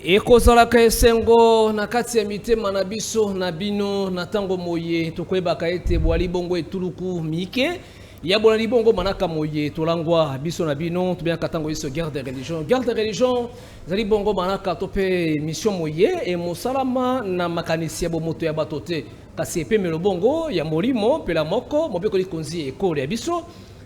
Ekozalaka esengo na kati ya mitema na biso na bino na ntango moye tokoyebaka ete bwali bongo etuluku mike ya bolandi bongo manaka moye tolangwa biso na bino tobengaka ntango biso guerre de religion. Guerre de religion ezali bongo manaka to mpe mission moye emosalama na makanisi ya bomoto ya bato te, kasi epemelo bongo ya molimo mpela moko mobeko likonzi ekolo ya biso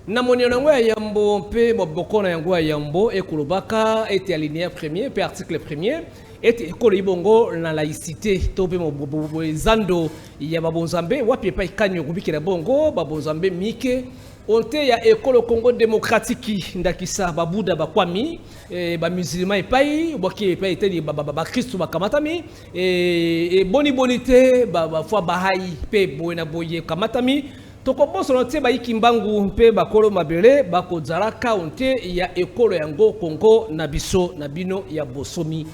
na moniano yango ya yambo mpe moboko na yango ya yambo ekolobaka ete alinéa premier mpe article premier ete ekolo ibongo na laïcité to mpe ezando ya babonzambe wapi epai kani okobikela bongo babonzambe mike onte ya ekolo Congo démocratique, ndakisa babuda bakwami, bamusulman epai bwaki epai eteni bakristu bakamatami, eboniboni te bafoi bahai mpe boye na boye ekamatami. Tokobosono te bayiki mbangu mpe bakolo mabele bakozalaka onte ya ekolo yango Kongo na biso na bino ya bosomi.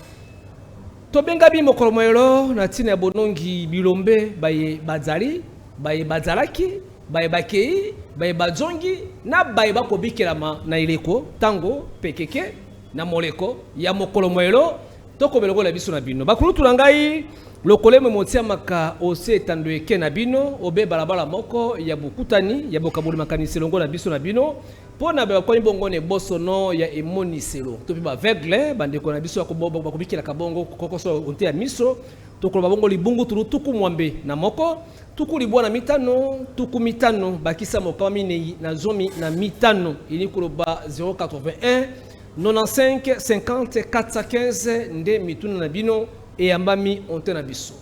Tobengami mokolo moyelo na ntina ya bonongi bilombe baye bazali, baye bazalaki, baye bakei, baye bazongi na baye bakobikelama na eleko ntango pekeke na moleko ya mokolo moyelo. Tokobela lokola biso na bino bakulutu na ngai lokolemo motiamaka ose etando eke na bino obe balabala moko ya bokutani ya bokaboli makanisi elongo na biso na bino mpo na bakwani bongo na ebosono ya emoniselo to mpe baaveugle bandeko na biso bakobikelaka bongo kokoso onte ya miso. Tokoloba bongo libungu tulu 81 95 50 bakisa 415, ili koloba 081 95 50 415 nde mituna na bino eyambami onte na biso.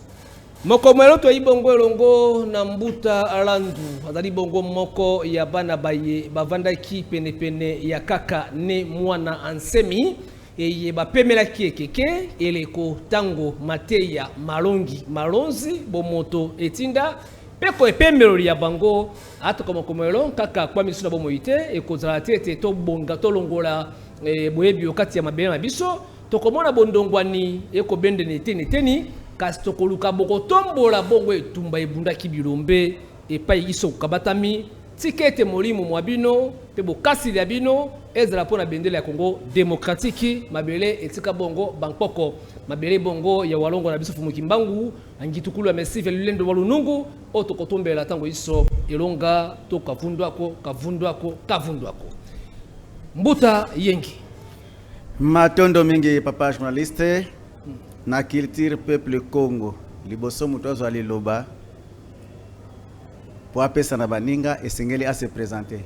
Moko mwelo toyi bongo elongo na Mbuta Landu, azali bongo moko ya bana baye bavandaki penepene ya kaka ne mwana ansemi eye bapemelaki ekeke eleko ntango mateya malongi malonzi bomoto etinda mpe koepemelo ya bango atoka mokomelo kaka kwa miso na bomoi te ekozala te ete tobonga tolongola boyebi kati ya mabele na biso. Tokomona bondongwani ekobendena eteni eteni, kasi tokoluka bokotombola bongo etumba ebundaki bilombe epai iso kokabatami. Tika ete molimo mwa bino mpe bokasili ya bino ezala mpo na bendele ya Congo démocratique, mabele etika bongo bankoko, mabele bongo ya walongo na biso Fumuki Mbangu angitukulu ya mesive lulendo wa lunungu oyo tokotombela ntango iso elonga to kavundwako kavundwako kavundwako. Mbuta Yengi. Matondo mingi papa journaliste. Na culture peuple Congo liboso moto azwa liloba po apesa na baninga esengeli ase présenter.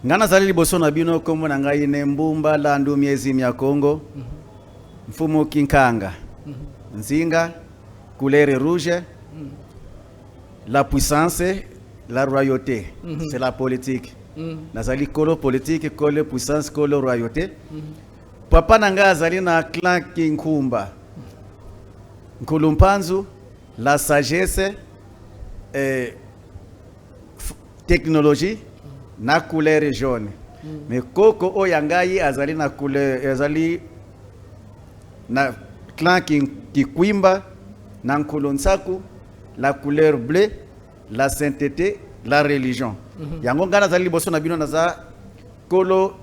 Nga nazali liboso na bino, kombo na ngai ne Mbumba Landu Miezi mya Congo, Mfumu Kinkanga Nzinga, couleur rouge, la puissance, la royauté, c'est la politique. Nazali kolo politique, kolo puissance, kolo royauté. Papa na ngai azali na clan Kinkumba Nkulumpanzu, la sagesse, technologie na couleur jaune. Mais koko oyo ya ngai azali na couleur, azali na clan Kikwimba na Nkulu Nsaku, la couleur bleu, la sainteté, la religion. Yango ngai nazali liboso na bino, naza kolo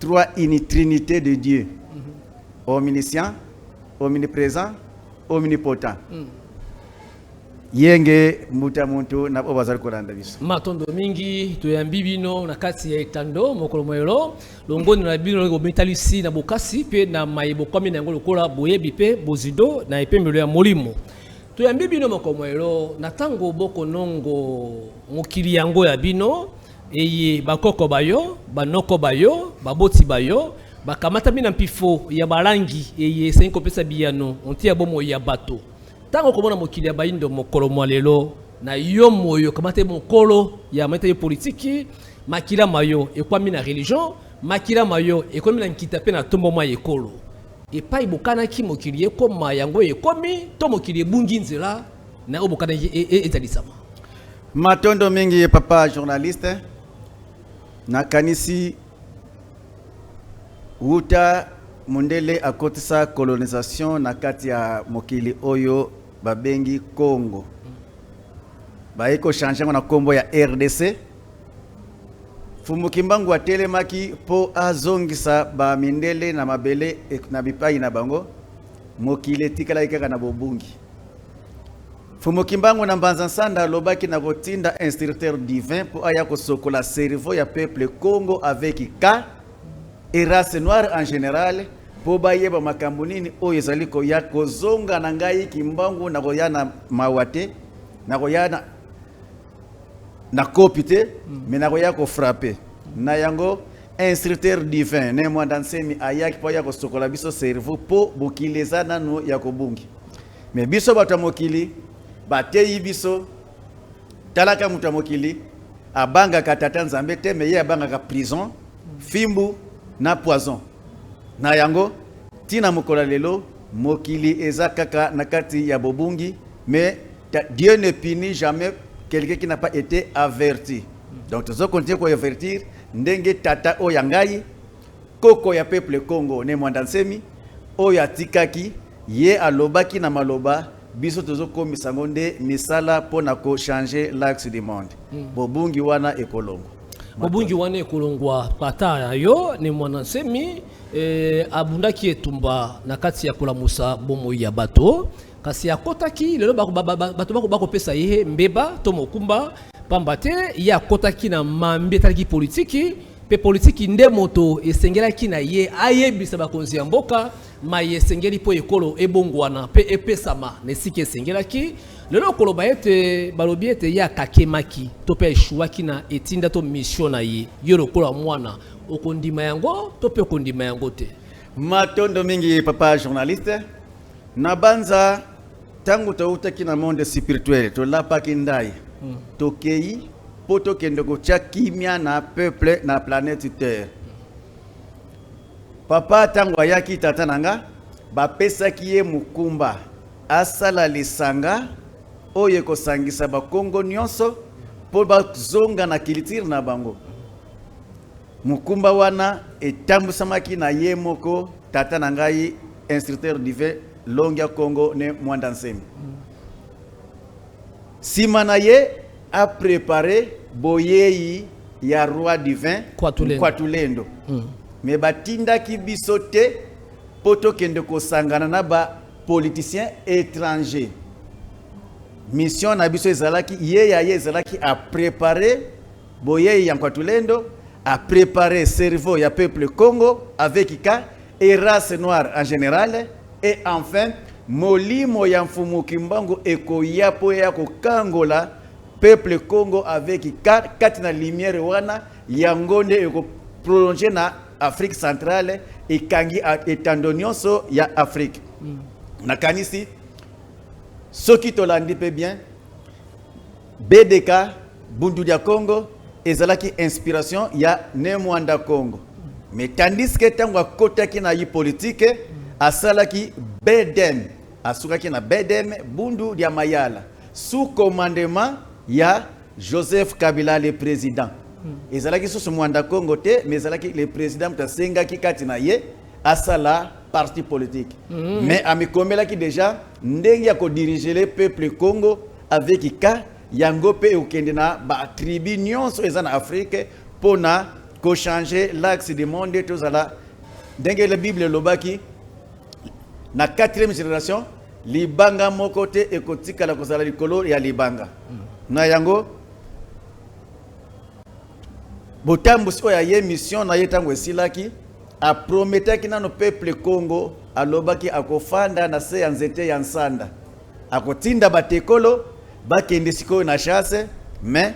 trois trinité de Dieu, omniscient, omniprésent, omnipotent. Yenge mbuta muntu na oyo bazali kolanda biso. Matondo mingi. Toyambi bino na kati ya etando mokolo moyelo longondo na bino bomitalisi na bokasi mpe na maye bokwami na yango lokola boyebi mpe bozindo na epemelo ya molimo. Toyambi bino mokolo moyelo na ntango bokonongo mokili yango ya bino eye bakoko bayo, banoko bayo, baboti bayo bakamatami na mpifo ya balangi eye esengi kopesa biyano onti ya bomoi ya bato. Ntango komona mokili ya bayindo mokolo mwa lelo na yo moyo kamata mokolo ya maita ye politiki, makila mayo ekwami na religion, makila mayo ekomi na nkita mpe na ntombo mwa ekolo epai bokanaki mokili ekoma yango ekomi to mokili ebungi nzela na oyo bokanaki ezalisama. Matondo mingi papa journaliste. Nakanisi wuta mondele akotisa colonisation na kati ya mokili oyo babengi Congo, baye kochange yango na nkombo ya RDC. Fumu Kimbangu atelemaki mpo azongisa bamindele na mabele na bipai na bango. Mokili etikalaki kaka na bobungi. Mfumu Kimbangu na Mbanza Nsanda alobaki na kotinda instructeur divin mpo aya kosokola cerveau ya peuple Congo avec K et race noire en général, mpo bayeba makambo nini oyo ezali koya. Kozonga na ngai Kimbangu, nakoya na mawa te, nakoya na kopi te, mais nakoya kofrapper. Na yango, instructeur divin Ne Mwanda Nsemi ayaki mpo aya kosokola biso cerveau, mpo mokili eza nanu ya kobungi. Mais biso bato ya mokili bateyi biso, talaka, moto ya mokili abangaka tata Nzambe te, mais ye abangaka prison, fimbu na poison. Na yango, ntina mokolo ya lelo, mokili eza kaka na kati ya bobungi. Mais Dieu ne punit jamais quelqu'un qui n'a pas été averti. Donc tozo continuer koavertir ndenge tata oyo ya ngai, koko ya peuple Congo, Ne Mwanda Nsemi, oyo atikaki, ye alobaki na maloba, biso tozokomisa yango nde misala mpo na kochanger l'axe du monde. Bobungi wana ekolongwa. Bobungi wana ekolongwa. Tata ya yo Ne Mwana Nsemi abundaki etumba na kati ya kolamusa bomoi ya bato, kasi akɔtaki lelo bato bakopesa ye mbeba to mokumba, pamba te ye akɔtaki na mambi etalaki politiki, mpe politiki nde moto esengelaki na ye ayebisa bakonzi ya mboka maye esengeli mpo ekolo ebongwana mpe epesama na esika esengelaki. Lelo koloba ete balobi ete ye akakemaki to mpe aéchouaki na etinda to mission na ye, yo lokola mwana okondima yango to mpe okondima yango te? Matondo mingi, papa journaliste. Na banza ntango toutaki na monde spirituel, tolapaki ndai, tokei mpo tokende kotia kimia na peuple na planète Terre. Papa, ntango ayaki, tata na nga, bapesaki ye mokumba asala lisanga oyo ekosangisa bakongo nyonso mpo bazonga na culture na bango. Mokumba wana etambusamaki na ye moko tata na ngai, instructeur divin Longia Congo Ne Mwanda Nsemi. Nsima na ye apréparé boyei ya roi divin Kwatulendo. Kwatulendo. Mais batindaki biso te mpo tokende kosangana na bapoliticien étranger. Mission na biso ezalaki, ye ya ye ezalaki apréparé boyei ya Nkwatulendo, apréparé cerveau ya peuple Congo avec K et race noire en général, et enfin molimo ya Mfumu Kimbangu ekoya mpo ya kokangola peuple Congo avec K kati na lumière wana. Yango nde ekoprolonger na Afrique centrale, ekangi etando nyonso ya Afrique. Nakanisi soki tolandi mpe bien, BDK, Bundu ya Congo, ezalaki inspiration ya Ne Mwanda Congo. Mais tandis que ntango akotaki na ye politike, asalaki BDM, asukaki na BDM, Bundu ya Mayala, sous commandement ya Joseph Kabila le président. Ezalaki susu Mwanda Congo te, mais ezalaki le président moto asengaki kati na ye asala parti politique. Mais amikomelaki déjà ndenge ya kodiriger le peuple Congo avec K. Yango mpe ekokende na batribu nyonso eza na Afrique mpona kochanger l'axe du monde. Tozala ndenge la Bible elobaki, na quatrième génération libanga moko te ekotikala kozala likolo ya libanga. Na yango, botambusi oyo aye, mission na ye ntango esilaki, aprometaki nano peuple Congo, alobaki akofanda na se ya nzete ya nsanda, akotinda batekolo bakende sikoyo na chasse. Mais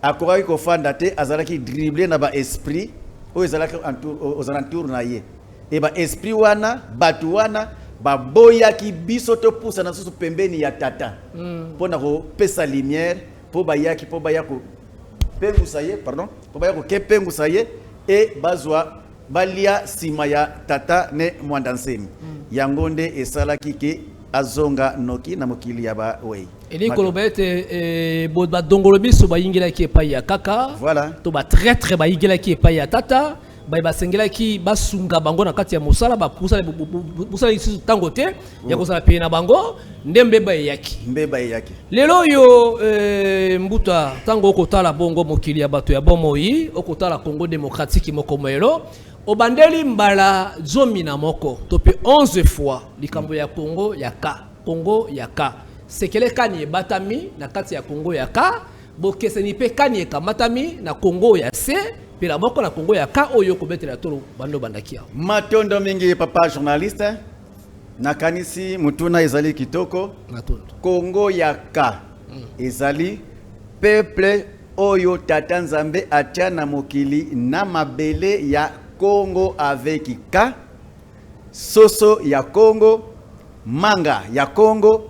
akokaki kofanda te, azalaki dribblé na baesprit oyo ezalaki aux alentours na ye. E baesprit wana, bato wana baboyaki biso topusana susu pembeni ya tata mpo na kopesa lumière, mpo bayaki mpo baya kopengusa ye, pardon, mpo baya kokepengusa ye e bazwa balia nsima ya tata Ne Mwanda Nsemi. Yango nde esalaki ke azonga noki na mokili ya bawei. Elingi koloba ete badongolo miso bayingelaki epai ya kaka to batraître bayingelaki epai ya tata, baye basengelaki basunga bango na kati ya mosala, bapusala lisusu ntango te ya kozala pene na bango, nde mbeba eyaki. Mbeba eyaki. Lelo oyo, mbuta, ntango okotala bongo mokili ya bato ya bomoi, okotala Congo démocratique moko moyelo. Obandeli mbala 11 to mpe 11 fois likambo ya Kongo ya K. Kongo ya K, sekele kani ebatami na kati ya Kongo ya K, bokeseni mpe kani ekamatami na Kongo ya C mpe na moko na Kongo ya K oyo kobetela tolo bando bandaki awa. Matondo mingi, papa journaliste. Nakanisi mutuna ezali kitoko. Matondo. Kongo ya K ezali peuple oyo Tata Nzambe atia na mokili na mabele ya Congo avec K, soso ya Congo, manga ya Congo,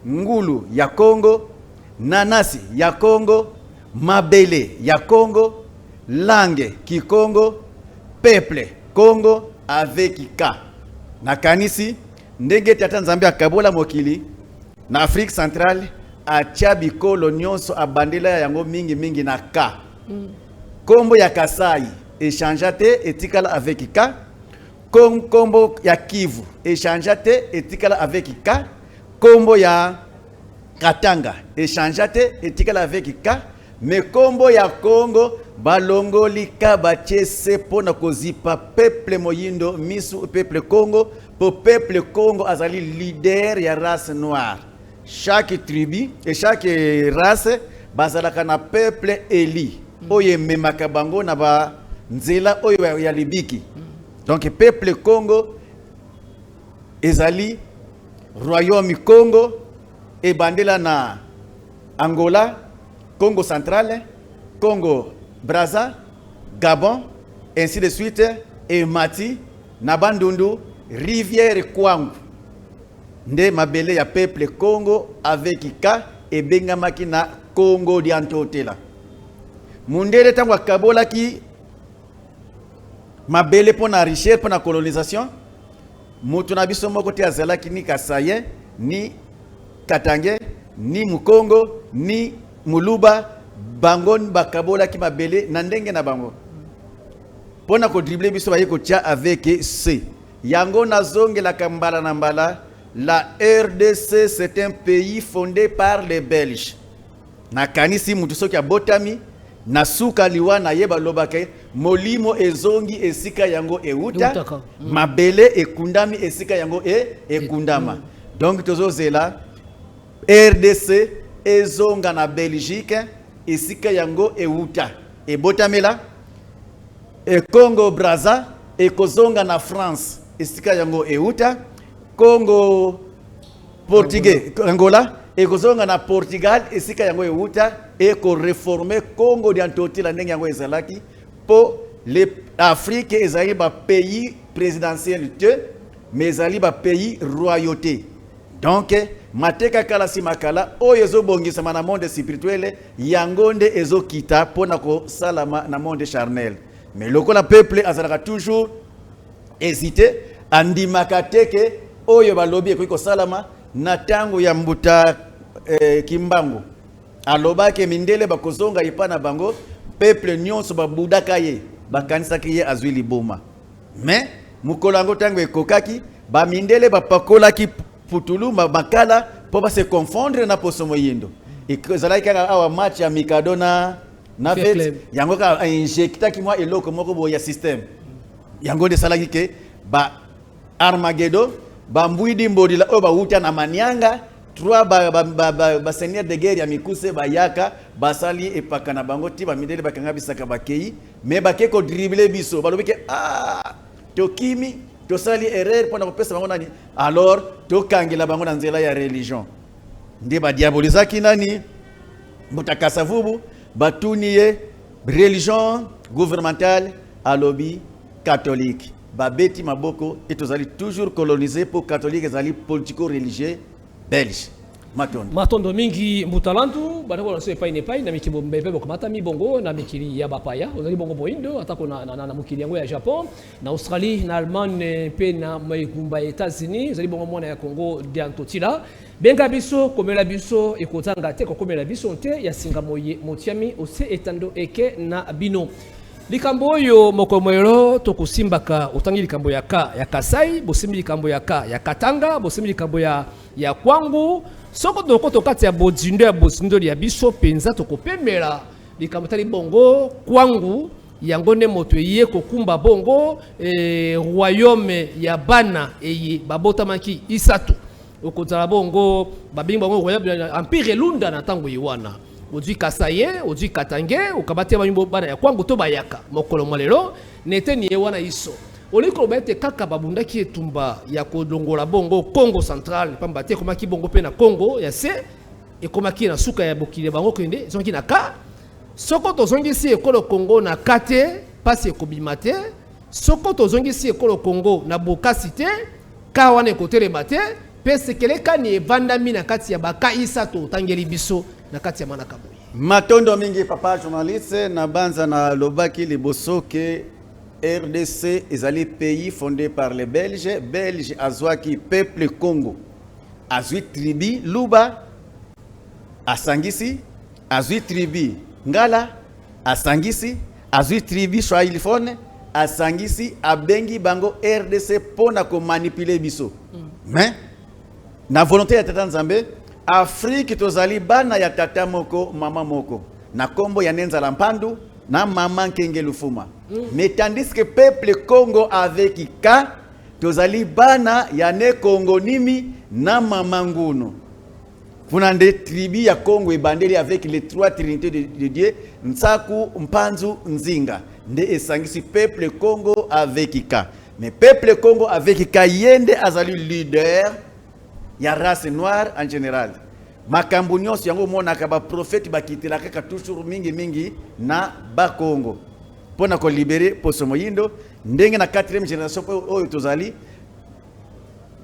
ngulu ya Congo, nanasi ya Congo, mabele ya Congo, langue Kikongo, peuple Congo avec K. Nakanisi ndenge Tata Nzambe akabola mokili na Afrique centrale, atia bikolo nyonso, abandela yango mingi mingi na K. Kombo ya Kasai echangea te, etikala avec K. Kombo ya Kivu echangea te, etikala avec K. Kombo ya Katanga echangea te, etikala avec K. Mais kombo ya Congo, balongoli K, batie C mpona kozipa peuple moyindo misu. Peuple Congo, po peuple Congo azali leader ya race noire. Chaque tribu et chaque race bazalaka na peuple élu oyo ememaka bango na banzela oyo ya libiki. Donc peuple Congo ezali royaume Congo, ebandela na Angola, Congo central, Congo Brazza, Gabon, ainsi de suite, emati na Bandundu, rivière Kwangu nde mabele ya peuple Congo avec K ebengamaki na Congo diantotela. Mundele, ntango akabolaki mabele mpo na richesse, mpo na colonisation, moto na biso moko te azalaki, ni Kasaïen, ni Katangais, ni Mukongo, ni Muluba. Bango bakabolaki mabele na ndenge na bango mpo na kodribler biso, baye kotia avec C. Yango nazongelaka mbala na mbala: la RDC, c'est un pays fondé par les Belges. Nakanisi mutu soki abotami, na suka liwa na ye, balobaka molimo ezongi esika yango euta. Eutaka. Mabele ekundami esika yango ekundama. Donc tozozela RDC ezonga na Belgique esika yango euta, ebotamela. E Congo Braza ekozonga na France esika yango euta. Congo portugais, Angola ekozonga na Portugal esika yango euta. Ekoreformer Congo dia Ntotila ndenge yango ezalaki, mpo Afrique ezali bapays présidentiel te, mais ezali bapays royauté. Donc mateka kala nsima kala oyo ezobongisama na monde spirituel, yango nde ezokita mpona kosalama na monde charnel. Mais lokola peuple azalaka toujours hésité, andimaka te ke oyo balobi ekoki kosalama. Na ntango ya mbuta Kimbangu, alobaki mindele bakozonga epa na bango. Peuple nyonso babudaka ye, bakanisaki ye azwi liboma. Mais mokolo yango, ntango ekokaki, bamindele bapakolaki putulu, makala mpo base confondre na poso moyindo. Ezalaki kaka awa match ya Mikado na Fair vet Club. Yango kaka injectaki mwa eloko moko boye ya système, yango nde esalaki ke ba Armagedo, bambwidi mbodila oyo bawuta na Manianga, trois baseigneur de guerre ya mikuse, bayaka basali epaka na bango ti bamindele bakanga bisaka, bakei. Me bake kodribler biso, balobi ke ah, tokimi, tosali erreur mpona kopesa bango nani, alors tokangela bango na nzela ya religion. Nde badiabolizaki nani, Mbuta Kasavubu. Batuni ye religion gouvernementale, alobi catholique. Babeti maboko e tozali toujours colonisé, mpo catholique ezali politico religieux belge. Matondo. Matondo mingi, Mbutalantu. Bandeko na biso epai na epai na mikili mpe bokomatami bongo na mikili ya bapaya, ozali bongo moyindo, atako na mokili yango ya Japon, na Australie, na Allemagne mpe na engumba ya États-Unis, ozali bongo mwana ya Congo dia Ntotila, benga biso, komela biso, ekozanga te kokomela biso te ya singa moye motiami ose etando eke na bino. Likambo oyo mokolo moyelo tokosimbaka, otangi likambo ya K ya Kasai, bosimbi likambo ya K ya Katanga, bosimbi likambo ya Kwangu. Soko tokota kati ya bozindo ya bozindoli ya biso mpenza, tokopemela likambo tali bongo Kwangu. Yango nde moto eye kokumba bongo royaume ya bana eye babotamaki isato. Okozala bongo babengi bango royaume empire Lunda na ntango ye wana. Ozwi Kasaye, ozwi Katange, okabati bango bana ya Kwango to bayaka mokolo mwa lelo neteni ye wana iso. Olingi koloba ete kaka babundaki etumba ya kolongola bongo Congo Central, pamba te ekomaki bongo mpe na Congo ya se, ekomaki na suka ya bokili ya bango, kende ezongaki na ka. Soko tozongisi ekolo Congo na ka te, mpasi ekobima te. Soko tozongisi ekolo Congo na bokasi te, ka wana ekotelema te. Mpe sekele kani evandami na kati ya baka isato otangeli biso na kati ya manaka boye? Matondo mingi, papa journaliste. Na banza na lobaki liboso ke RDC ezali pays fondé par les Belges. Belge azwaki peuple Congo, azwi tribu Luba asangisi, azwi tribu Ngala asangisi, azwi tribu Swahiliphone asangisi, abengi bango RDC mpona komanipuler biso. Mais na volonté ya Tata Nzambe, Afrique tozali bana ya tata moko, mama moko, na nkombo ya Nenzala Mpandu na mama Nkenge Lufuma. Mais tandis que peuple Congo avec K, tozali bana ya Ne Kongo Nimi na mama Ngunu. Kuna nde tribu ya Congo ebandeli avec les trois trinités de Dieu, Nsaku, Mpanzu, Nzinga, nde esangisi peuple Congo avec K. Mais peuple Congo avec K, ye nde azali leader ya race noire en général. Makambo nyonso yango omonaka baprofete bakitela kaka toujours mingimingi na Bakongo mpo na kolibérer poso moyindo. Ndenge na 4e génération oyo tozali,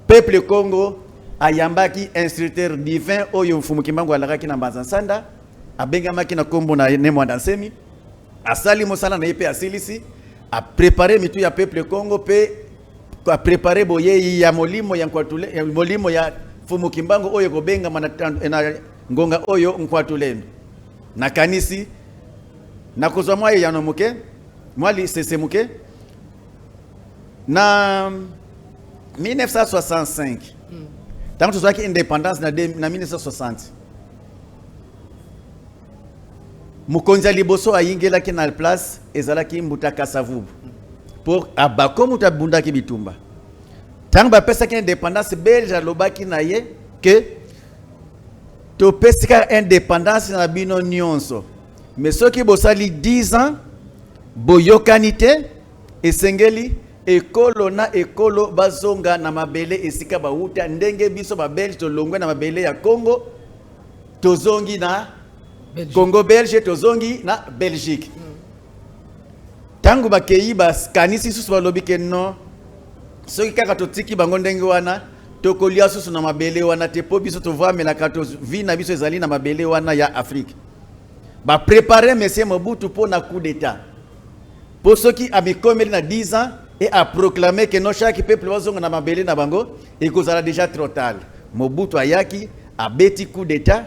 peuple Congo ayambaki instructeur divin oyo Mfumu Kimbangu alakaki na Mbanza Nsanda, abengamaki na nkombo na Ne Mwanda Nsemi. Asali mosala na ye mpe asilisi, aprépare mitu ya peuple Congo mpe aprépare boyei ya molimo ya Nkwatule, ya molimo ya Mfumu Kimbangu oyo ekobengama na ngonga oyo Nkwatulendo. Nakanisi nakozwa mwa eyano moke, mwa lisese moke. Na 1965, ntango tozwaki indépendance na 1960, mokonzi ya liboso ayingelaki na place ezalaki Mbuta Kasavubu, mpo abako moto abundaki bitumba. Ntango bapesaki indépendance, Belge alobaki na ye ke topesi kaka indépendance na bino nyonso, mais soki bosali 10 ans boyokani te, esengeli ekolo na ekolo bazonga na mabele esika bawuta. Ndenge biso Babelge tolongwe na mabele ya Congo, tozongi na Belgique. Congo belge, tozongi na Belgique. Ntango bakei, bakanisi susu, balobi ke non, soki kaka totiki bango ndenge wana, tokolia susu na mabele wana te, mpo biso tovamelaka to vie na biso ezali na mabele wana ya Afrique. Baprépare monsieur Mobutu mpo na coup d'état, mpo soki amikomeli na 10 ans et aproclame ke non, chaque peuple bazonga na mabele na bango, ekozala déjà trop tard. Mobutu ayaki, abeti coup d'état.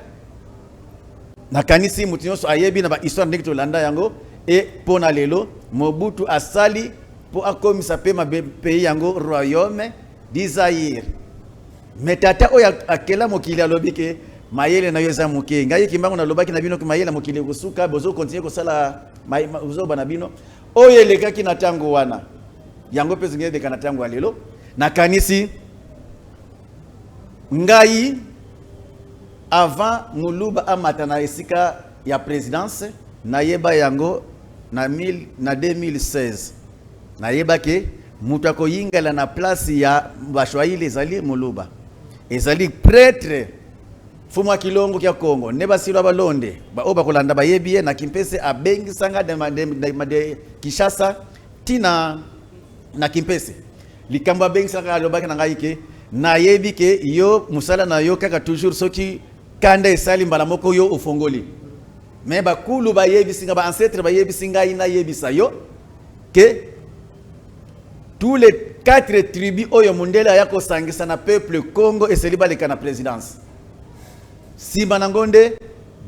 Nakanisi moto nyonso ayebi na bahistoire ndenge tolanda yango. E mpo na lelo, Mobutu asali mpo akomisa mpe pays yango royaume du Zaïre. Mais tata oyo akela mokili alobi ke mayele na yo eza moke. Ngai Kimbangu nalobaki na bino ke mayele ya mokili ekosuka, bozokontinue kosala bozoba na bino oyo elekaki na ntango wana, yango mpe ezingi eleka na ntango ya lelo. Nakanisi ngai, avant Moluba amata na esika ya présidence, nayeba yango na 2016, nayebaki moto akoyingela na place ya Baswahili ezali Moluba, ezali prêtre Fumu ya Kilongo kya Kongo nde basilwa balonde oyo bakolanda bayebi ye na Kimpese. Abengisanga de Kinshasa ntina na Kimpese. Likambo abengisaka, alobaki na ngai ke nayebi ke yo mosala na yo kaka toujours soki kanda esali mbala moko yo ofongoli. Mais bakulu bayebisi nga, baancêtre bayebisi ngai nayebisa yo ke tous les quatre tribus oyo mondele aya kosangisa na peuple Congo eseli baleka na présidence. Nsima nango nde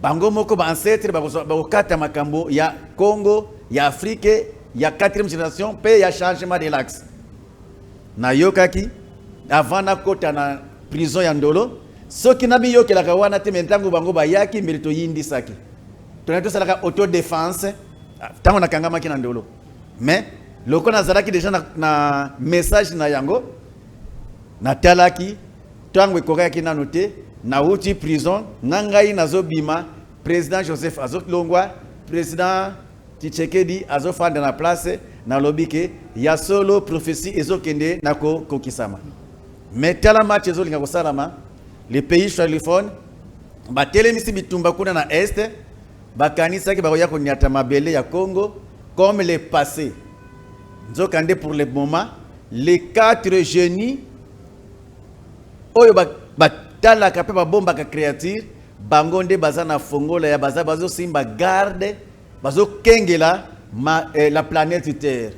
bango moko baancêtre bakokata makambo ya Congo, ya Afrique, ya 4e génération mpe ya changement de l'axe. Nayokaki avant nakota na prison ya Ndolo. Soki namiyokelaka wana te, mais ntango bango bayaki mbele toyindisaki, tona tosalaka autodéfense. Ntango nakangamaki na Ndolo, mais lokola nazalaki déjà na message na yango, natalaki ntango ekokaki nano te. Nauti prison na ngai, nazobima, président Joseph azolongwa, président Tshisekedi azofanda na place. Nalobi ke ya solo, prophétie ezokende na kokokisama. Mais tala match ezolinga kosalama. Les pays swahiliphone batelemisi bitumba kuna na Est, bakanisaki bakoya koniata mabele ya Congo comme le passé. Nzokande, pour le moment, les quatre génies oyo batalaka mpe babombaka créature, bango nde baza na fongola ya baza bazosimba garde, bazokengela la planète Terre.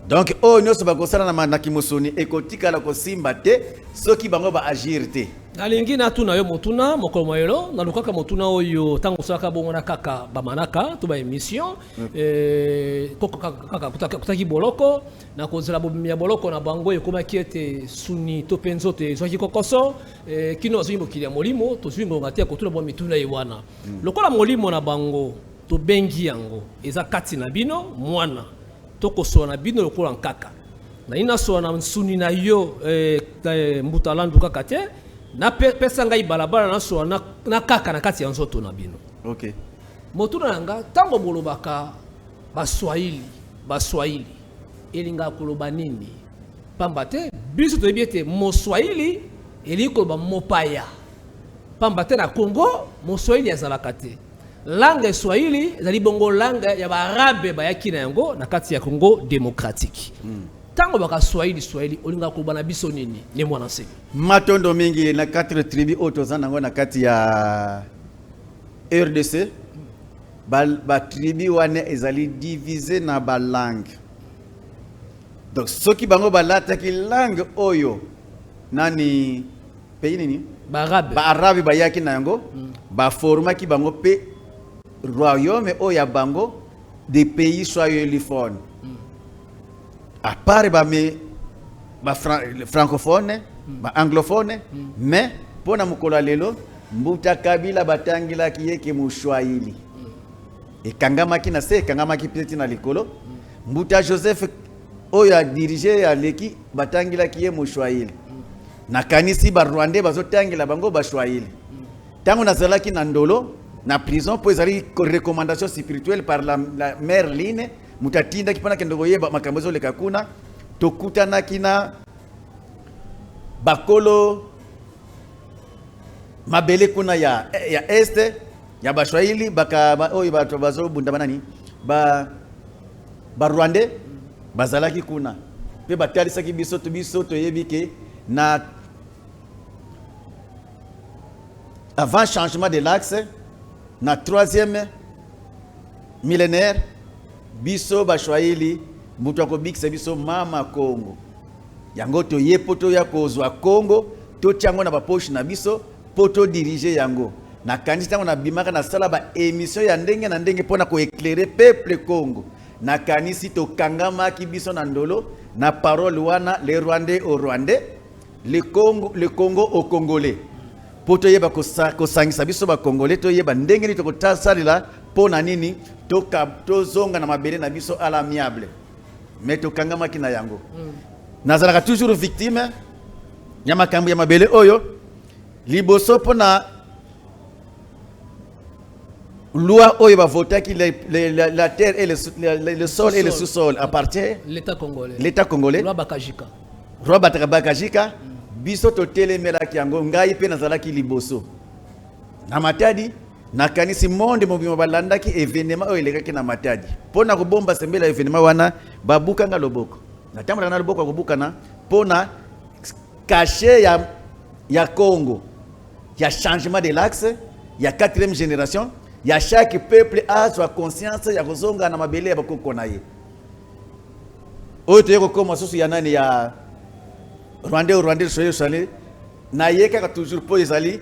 Donc oyo nyonso bakosala na kimosoni ekotikala kosimba te soki bango baagir te. Nalingi natuna yo motuna mokolo moyelo. Nalukaka motuna oyo ntango osalaka bongo na kaka bamanaka to baémission. Koko kaka kutaki boloko na kozela bobimi ya boloko na bango, ekomaki ete suni to mpe nzoto ezwaki kokoso, kino bazwaki mokili ya molimo. Tozwi ngonga te ya kotuna bwa mituna ye wana. Lokola molimo na bango tobengi yango eza kati na bino, mwana tokosola na bino lokola nkaka nayi nasola na nsuni na yo, mbuta Landu kaka te. Napesa ngai balabala nasola na kaka na kati ya nzoto na bino. Motuna na nga, ntango bolobaka Baswahili, Baswahili elingaka koloba nini? Pamba te biso toyebi ete moswahili elingi koloba mopaya, pamba te na Congo moswahili azalaka te. Langue swahili ezali bongo langue ya baarabe bayaki na yango na kati ya Congo démocratique. Ntango baka swahili, swahili olingaka koloba na biso nini, ne mwana nsemi? Matondo mingi. Na quatre tribu oyo toza nango na kati ya RDC, batribu wana ezali divise na balangue. Donc soki bango balataki langue oyo nani, pays nini? Baarabe. Baarabe bayaki na yango, baformaki bango mpe royaume oyo ya bango des pays swahiliphone, à part bame ba francophone, ba anglophone. Mais mpo na mokolo ya lelo, mbuta Kabila batangilaki ye ke moswahili, ekangamaki na se, ekangamaki mpe ntina likolo. Mbuta Joseph oyo adirige aleki, batangilaki ye moswahili. Nakanisi barwandais bazotangela bango baswahili. Ntango nazalaki na Ndolo na prison, mpo ezali recommandation spirituelle par la mère Line, moto atindaki mpo nakende koyeba makambo ezoleka kuna, tokutanaki na bakolo mabele kuna ya Est ya baswahili baka oyo bato bazobunda banani, ba barwandais bazalaki kuna mpe batalisaki biso. To biso toyebi ke na avant changement de l'axe na troisième millénaire, biso baswahili, moto akobikisa biso mama Kongo. Yango toye mpo toya kozwa Kongo, totia yango na bapoche na biso mpo todirige yango. Nakanisi ntango nabimaka, nasala baémission ya ndenge na ndenge mpona koéclairer peuple Congo. Nakanisi tokangamaki biso na Ndolo na parole wana: le Rwandais au Rwandais, le Congo au Congolais, mpo toyeba kosangisa biso bacongolais, toyeba ndenge nini tokosalela mpo na nini tozonga na mabele na biso à l'amiable. Mais tokangamaki na yango. Nazalaka toujours victime ya makambo ya mabele oyo. Liboso, mpo na loi oyo bavotaki, la terre et le sol et le sous-sol appartient l'état congolais. L'état congolais. Loi Bakajika. Roi bataka Bakajika. Biso totelemelaki yango. Ngai mpe nazalaki liboso na Matadi. Nakanisi monde mobima balandaki événement oyo elekaki na Matadi. Mpo na kobomba sembela événement wana, babukanga loboko. Natambolaka na loboko ya kobukana mpo na cachet ya Congo, ya changement de l'axe ya quatrième génération, ya chaque peuple azwa conscience ya kozonga na mabele ya bakoko na ye. Oyo toye kokóma susu ya nani, ya Rwandais, Rwandais, soye swahili na ye kaka toujours, mpo ezali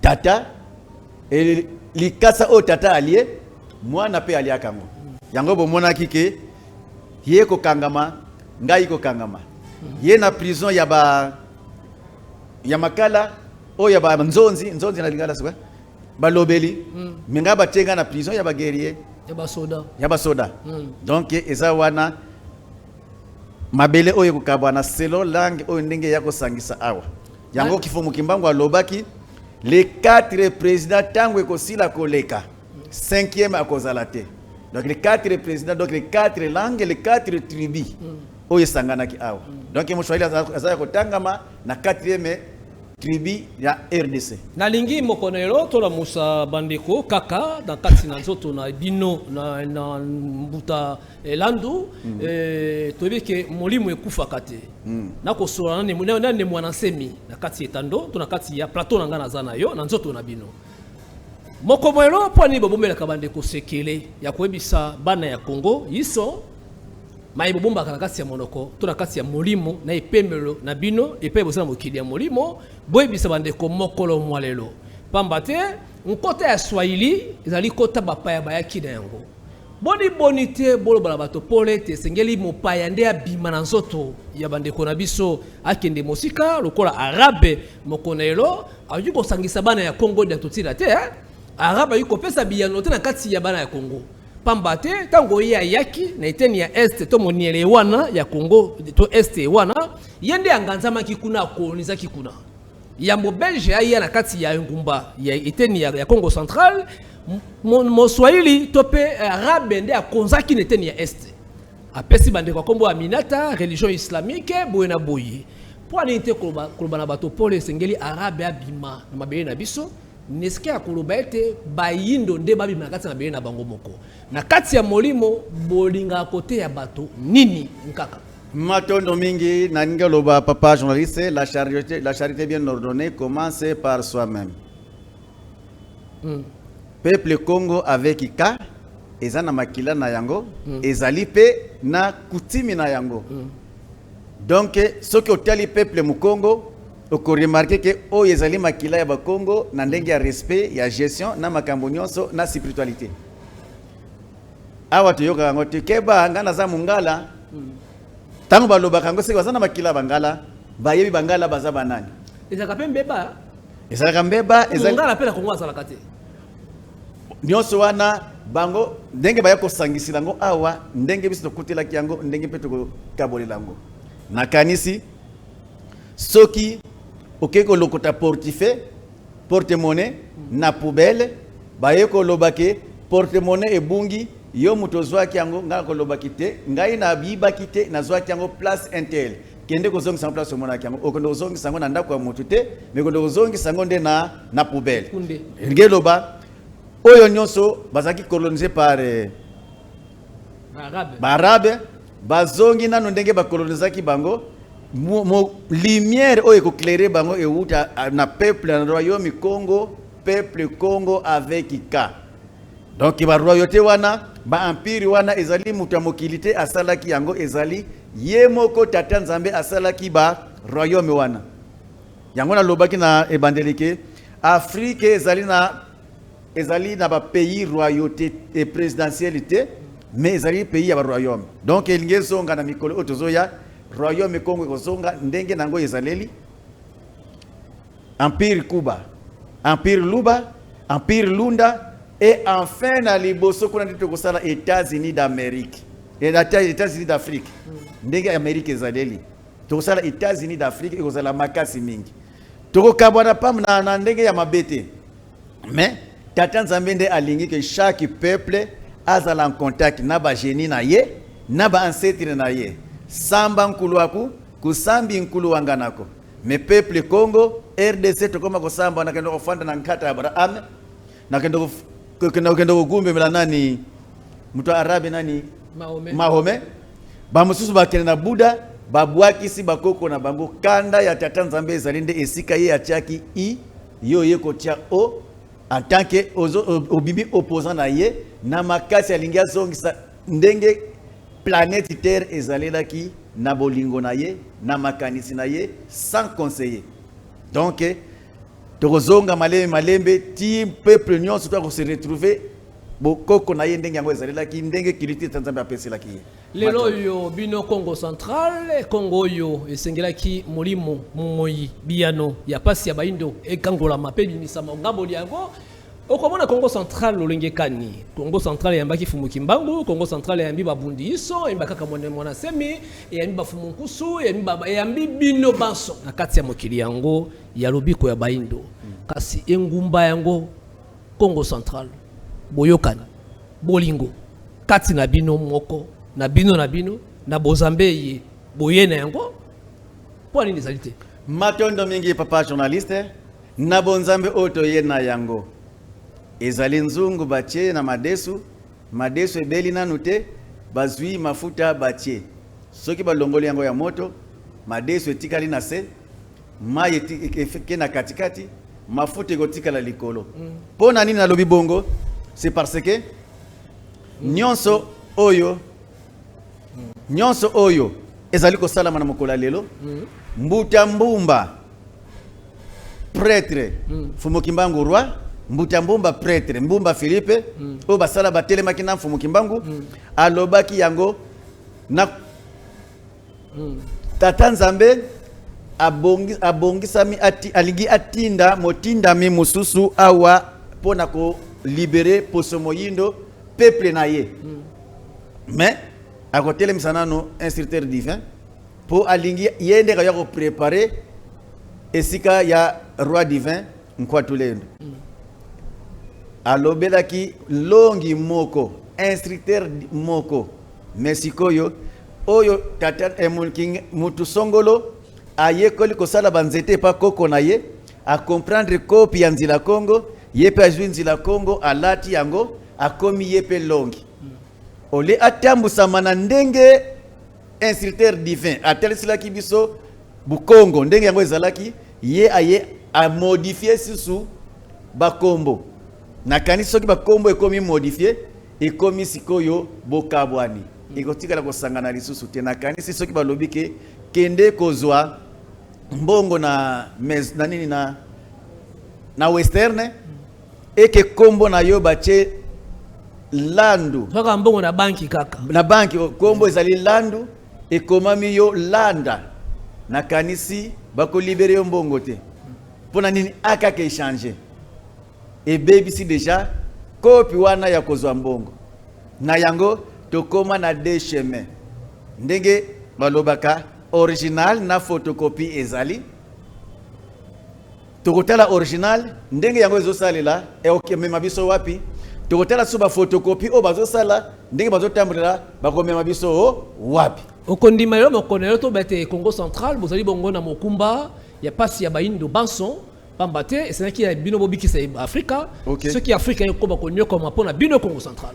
tata likasa oyo tata alie, mwana mpe aliaka yango. Yango bomonaki ke ye kokangama, ngai kokangama, ye na prison ya ba ya Makala oyo ya banzonzi, nzonzi na lingala sikoyo balobeli. Me ngai batie ngai na prison ya baguerrier. Ya basoda. Ya basoda. Donc eza wana mabele oyo ekokabwana selon langue oyo ndenge ya kosangisa awa. Yango Kifumu Kimbangu alobaki les quatre présidents, ntango ekosila koleka, cinquième akozala te. Donc les quatre présidents, donc les quatre langues, les quatre tribus oyo esanganaki awa. Donc moswahili aza ya kotangama na quatrième tribu ya RDC. Nalingi mokolo lelo tolamusa bandeko kaka na kati na nzoto na bino na mbuta elandu. Toyebi ke molimo ekufaka te. Nakosola na Ne Muanda Nsemi na kati etando to na kati ya plateau na ngai, naza na yo na nzoto na bino. Mokolo lelo, mpo nini bobomelaka bandeko sekele ya koyebisa bana ya Congo yiso maye bobombaka na kati ya monoko to na kati ya molimo na epemelo na bino epai boza na mokili ya molimo? Boyebisa bandeko mokolo mwa lelo, pamba te nkota ya Swahili ezali kota bapaya bayaki na yango. Boni boni te boloba na bato pole ete esengeli mopaya nde abima na nzoto ya bandeko na biso, akende mosika lokola Arabe? Mokolo na lelo akoki kosangisa bana ya Kongo dia Ntotila te, eh? Arabe akoki kopesa biyano te na kati ya bana ya Kongo, pamba te ntango ye ayaki na eteni ya este to moniele wana ya Congo to este wana, ye nde anganzamaki kuna, akolonizaki kuna. Yambo Belge aya na kati ya engumba ya eteni ya Congo Central, moswahili to mpe Arabe nde akonzaki na eteni ya este, apesi bandeko ya nkombo ya Minata religion islamique boye na boye. Mpo anini te koloba na bato pole esengeli Arabe abima na mabele na biso, neske ya koloba ete bayindo nde babima na kati ya mabele na bango moko? Na kati ya molimo bolingaka koteya bato nini nkaka? Matondo mingi. Nalingi oloba, papa journaliste, la charité, la charité bien ordonnée commence par soi-même. Peuple Congo avec K eza na makila na yango, ezali mpe na kutimi na yango. Donc soki otali peuple mokongo, okoremarquer ke oyo ezali makila ya Bakongo na ndenge ya respect, ya gestion na makambo nyonso na spiritualité. Awa toyokaka yango te: "Keba, ngai naza mongala." Ntango balobaka yango, seke baza na makila ya bangala, bayebi bangala baza banani. Ezalaka mpe mbeba. Ezalaka mbeba, ezali. Mongala mpe na Kongo azalaka te. Nyonso wana bango ndenge baya kosangisela yango awa, ndenge biso tokutelaki yango, ndenge mpe tokokabolela yango. Nakanisi soki okei kolokota portefeuille, porte-monnaie na poubelle, baye koloba ke porte-monnaie ebungi, yo moto ozwaki yango, ngai nakolobaki te, ngai nayibaki te, nazwaki yango place un tel. Kende kozongisa yango place omonaki yango. Okende kozongisa yango na ndako ya motu te, mais okende kozongisa yango nde na poubelle. Kunde. Elingi eloba oyo nyonso bazalaki colonisé par Arabe. Baarabe bazongi nano ndenge bakolonisaki bango. Lumière oyo ekoéclairer bango euta na peuple na royaume Congo, peuple Congo avec K. Donc baroyauté wana, baempire wana, ezali moto ya mokili te asalaki yango, ezali ye moko Tata Nzambe asalaki baroyaume wana. Yango nalobaki na ebandeli ke Afrique ezali na bapays royauté et présidentielle te, mais ezali pays ya baroyaume. Donc elingi ezonga na mikolo oyo tozoya, royaume Congo ekozonga ndenge nango ezaleli: empire Kuba, empire Luba, empire Lunda et enfin na liboso kuna nde tokosala États-Unis d'Amérique et États-Unis d'Afrique. Ndenge Amérique ezaleli, tokosala États-Unis d'Afrique, ekozala makasi mingi. Tokokabwana pam na ndenge ya mabe te, mais Tata Nzambe nde alingi ke chaque peuple azala en contact na bagénie na ye, na baancêtre na ye. Samba nkulu aku kusambi nkulu wanganako. Mais peuple Congo RDC tokoma kosamba, nakende kofanda na nkata ya Abraham, nakende kogumbemela nani, moto arabe nani? Mahomet. Mahome. Bamosusu bakende na Buda, babwakisi bakoko na bango. Kanda ya Tata Nzambe ezali nde esika ye atiaki i yo ye kotia o en tant que obimi opposant na ye na makasi. Alingi azongisa ndenge planète Terre ezalelaki na bolingo na ye, na makanisi na ye, sans conseiller. Donc tokozonga malembe malembe ti peuple nyonso to akose retrouver bokoko na ye ndenge yango ezalelaki, ndenge kiliti ete Nzambe apeselaki ye. Lelo oyo bino Congo Central, Congo oyo esengelaki molimo momoi biyano ya pasi ya baindo ekangolama mpe ebimisama ngamboli yango. Okomona Congo Central lolenge kani? Congo Central eyambaki Fumu Kimbangu, Congo Central eyambi babundi iso, eyambi kaka mwana mwana semi, eyambi bafumu nkusu, eyambi bino banso na kati ya mokili yango ya lobiko ya baindo. Kasi engumba yango Congo Central, boyokani, bolingo kati na bino moko, na bino na bino, na bozambe ye boye na yango, mpo nini ezali te? Matondo mingi, papa journaliste. Na bonzambe oyo toye na yango ezali nzungu batie na madesu. Madesu ebeli nanu te, bazwi mafuta batie. Soki balongoli yango ya moto, madesu etikali na se, mai eke na katikati, mafuta ekotikala likolo. Mpo na nini nalobi bongo? C'est parce que nyonso oyo ezali kosalama na mokolo ya lelo, Mbuta Mbumba prêtre, Mfumu Kimbangu roi, Mbuta Mbumba prêtre, Mbumba Philippe, oyo basala batelemaki na Mfumu Kimbangu, alobaki yango na Tata Nzambe abongisami alingi atinda motindami mosusu awa mpo na kolibérer poso moyindo, peuple na ye. Mais akotelemisa nano instructeur divin, mpo alingi ye nde kaya kopréparer esika ya roi divin Nkwatulendo. Alobelaki longi moko, instructeur moko. Mais sikoyo oyo tata mutu songolo ayekoli kosala banzete epa koko na ye, acomprendre kopi ya nzila Kongo, ye mpe azwi nzila Kongo, alati yango, akomi ye mpe longi. Ole atambusama na ndenge instructeur divin ataliselaki biso bukongo ndenge yango ezalaki, ye aye amodifier susu bakombo. Nakanisi soki bakombo ekomi modifié, ekomi sikoyo bokabwani, ekotikala kosangana lisusu te. Nakanisi soki balobi ke kende kozwa mbongo na nini na Western, eke kombo na yo batie Landu. Kaka mbongo na banki kaka. Na banki kombo ezali Landu, ekomami yo Landa, nakanisi bakolibérer yo mbongo te. Mpo na nini? Akaka échange ebebisi déjà kopi wana ya kozwa mbongo. Na yango tokóma na deux chemin, ndenge balobaka original na photocopie ezali. Tokotala original ndenge yango ezosalela, ekomema biso wapi. Tokotala so baphotocopie oyo bazosala, ndenge bazotambolela, bakomema biso wapi. Okondima yo mokolo yo to bete Congo Central bozali bongo na mokumba ya pasi ya baindo banso, pamba te esalaki ya bino bobikisa Afrika. Soki Afrika ekoma konyokoma mpo na bino Congo Central.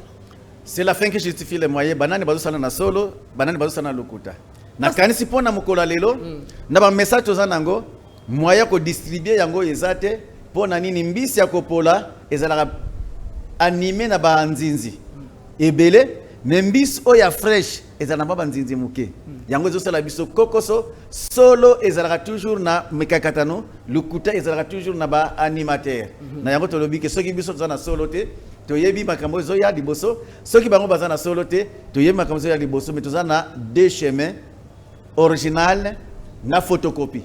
C'est la fin qui justifie les moyens. Banani bazosala na solo, banani bazosala na lokuta? Nakanisi mpo na mokolo ya lelo, na bamessage toza nango, moyen ya kodistribuer yango eza te. Mpo na nini? Mbisi ya kopola ezalaka animé na banzinzi ebele, mais mbisi oyo ya fraîche ezala na mwa banzinzi moke. Yango ezosala biso kokoso. Solo ezalaka toujours na mikakatano, lokuta ezalaka toujours na baanimateur. Na yango tolobi ke soki biso toza na solo te, toyebi makambo ezoya liboso. Soki bango baza na solo te, toyebi makambo ezoya liboso. Mais toza na deux chemins, original na photocopie.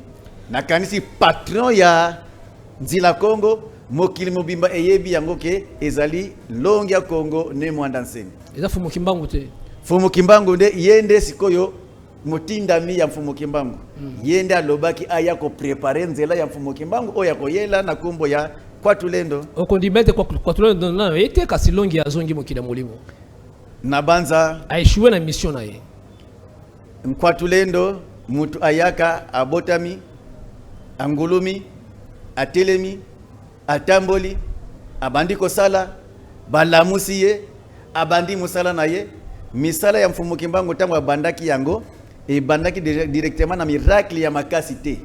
Nakanisi patron ya nzila Congo, mokili mobimba eyebi yango ke ezali longi ya Congo Ne Mwanda Nsemi. Eza Fumu Kimbangu te? Mfumu Kimbangu nde ye nde sikoyo motindami ya Mfumu Kimbangu. Ye nde alobaki aya kopréparer nzela ya Mfumu Kimbangu oyo akoyela na nkombo ya Kwatulendo. Okondima ete Kwatulendo nano ye te, kasi longi azongi mokili ya molimo? Na banza aéchoué na mission na ye. Nkwatulendo mutu ayaka, abotami, angulumi, atelemi, atamboli, abandi kosala, balamusi ye, abandi mosala na ye. Misala ya Mfumu Kimbangu, ntango abandaki yango, ebandaki directement na miracle ya makasi te,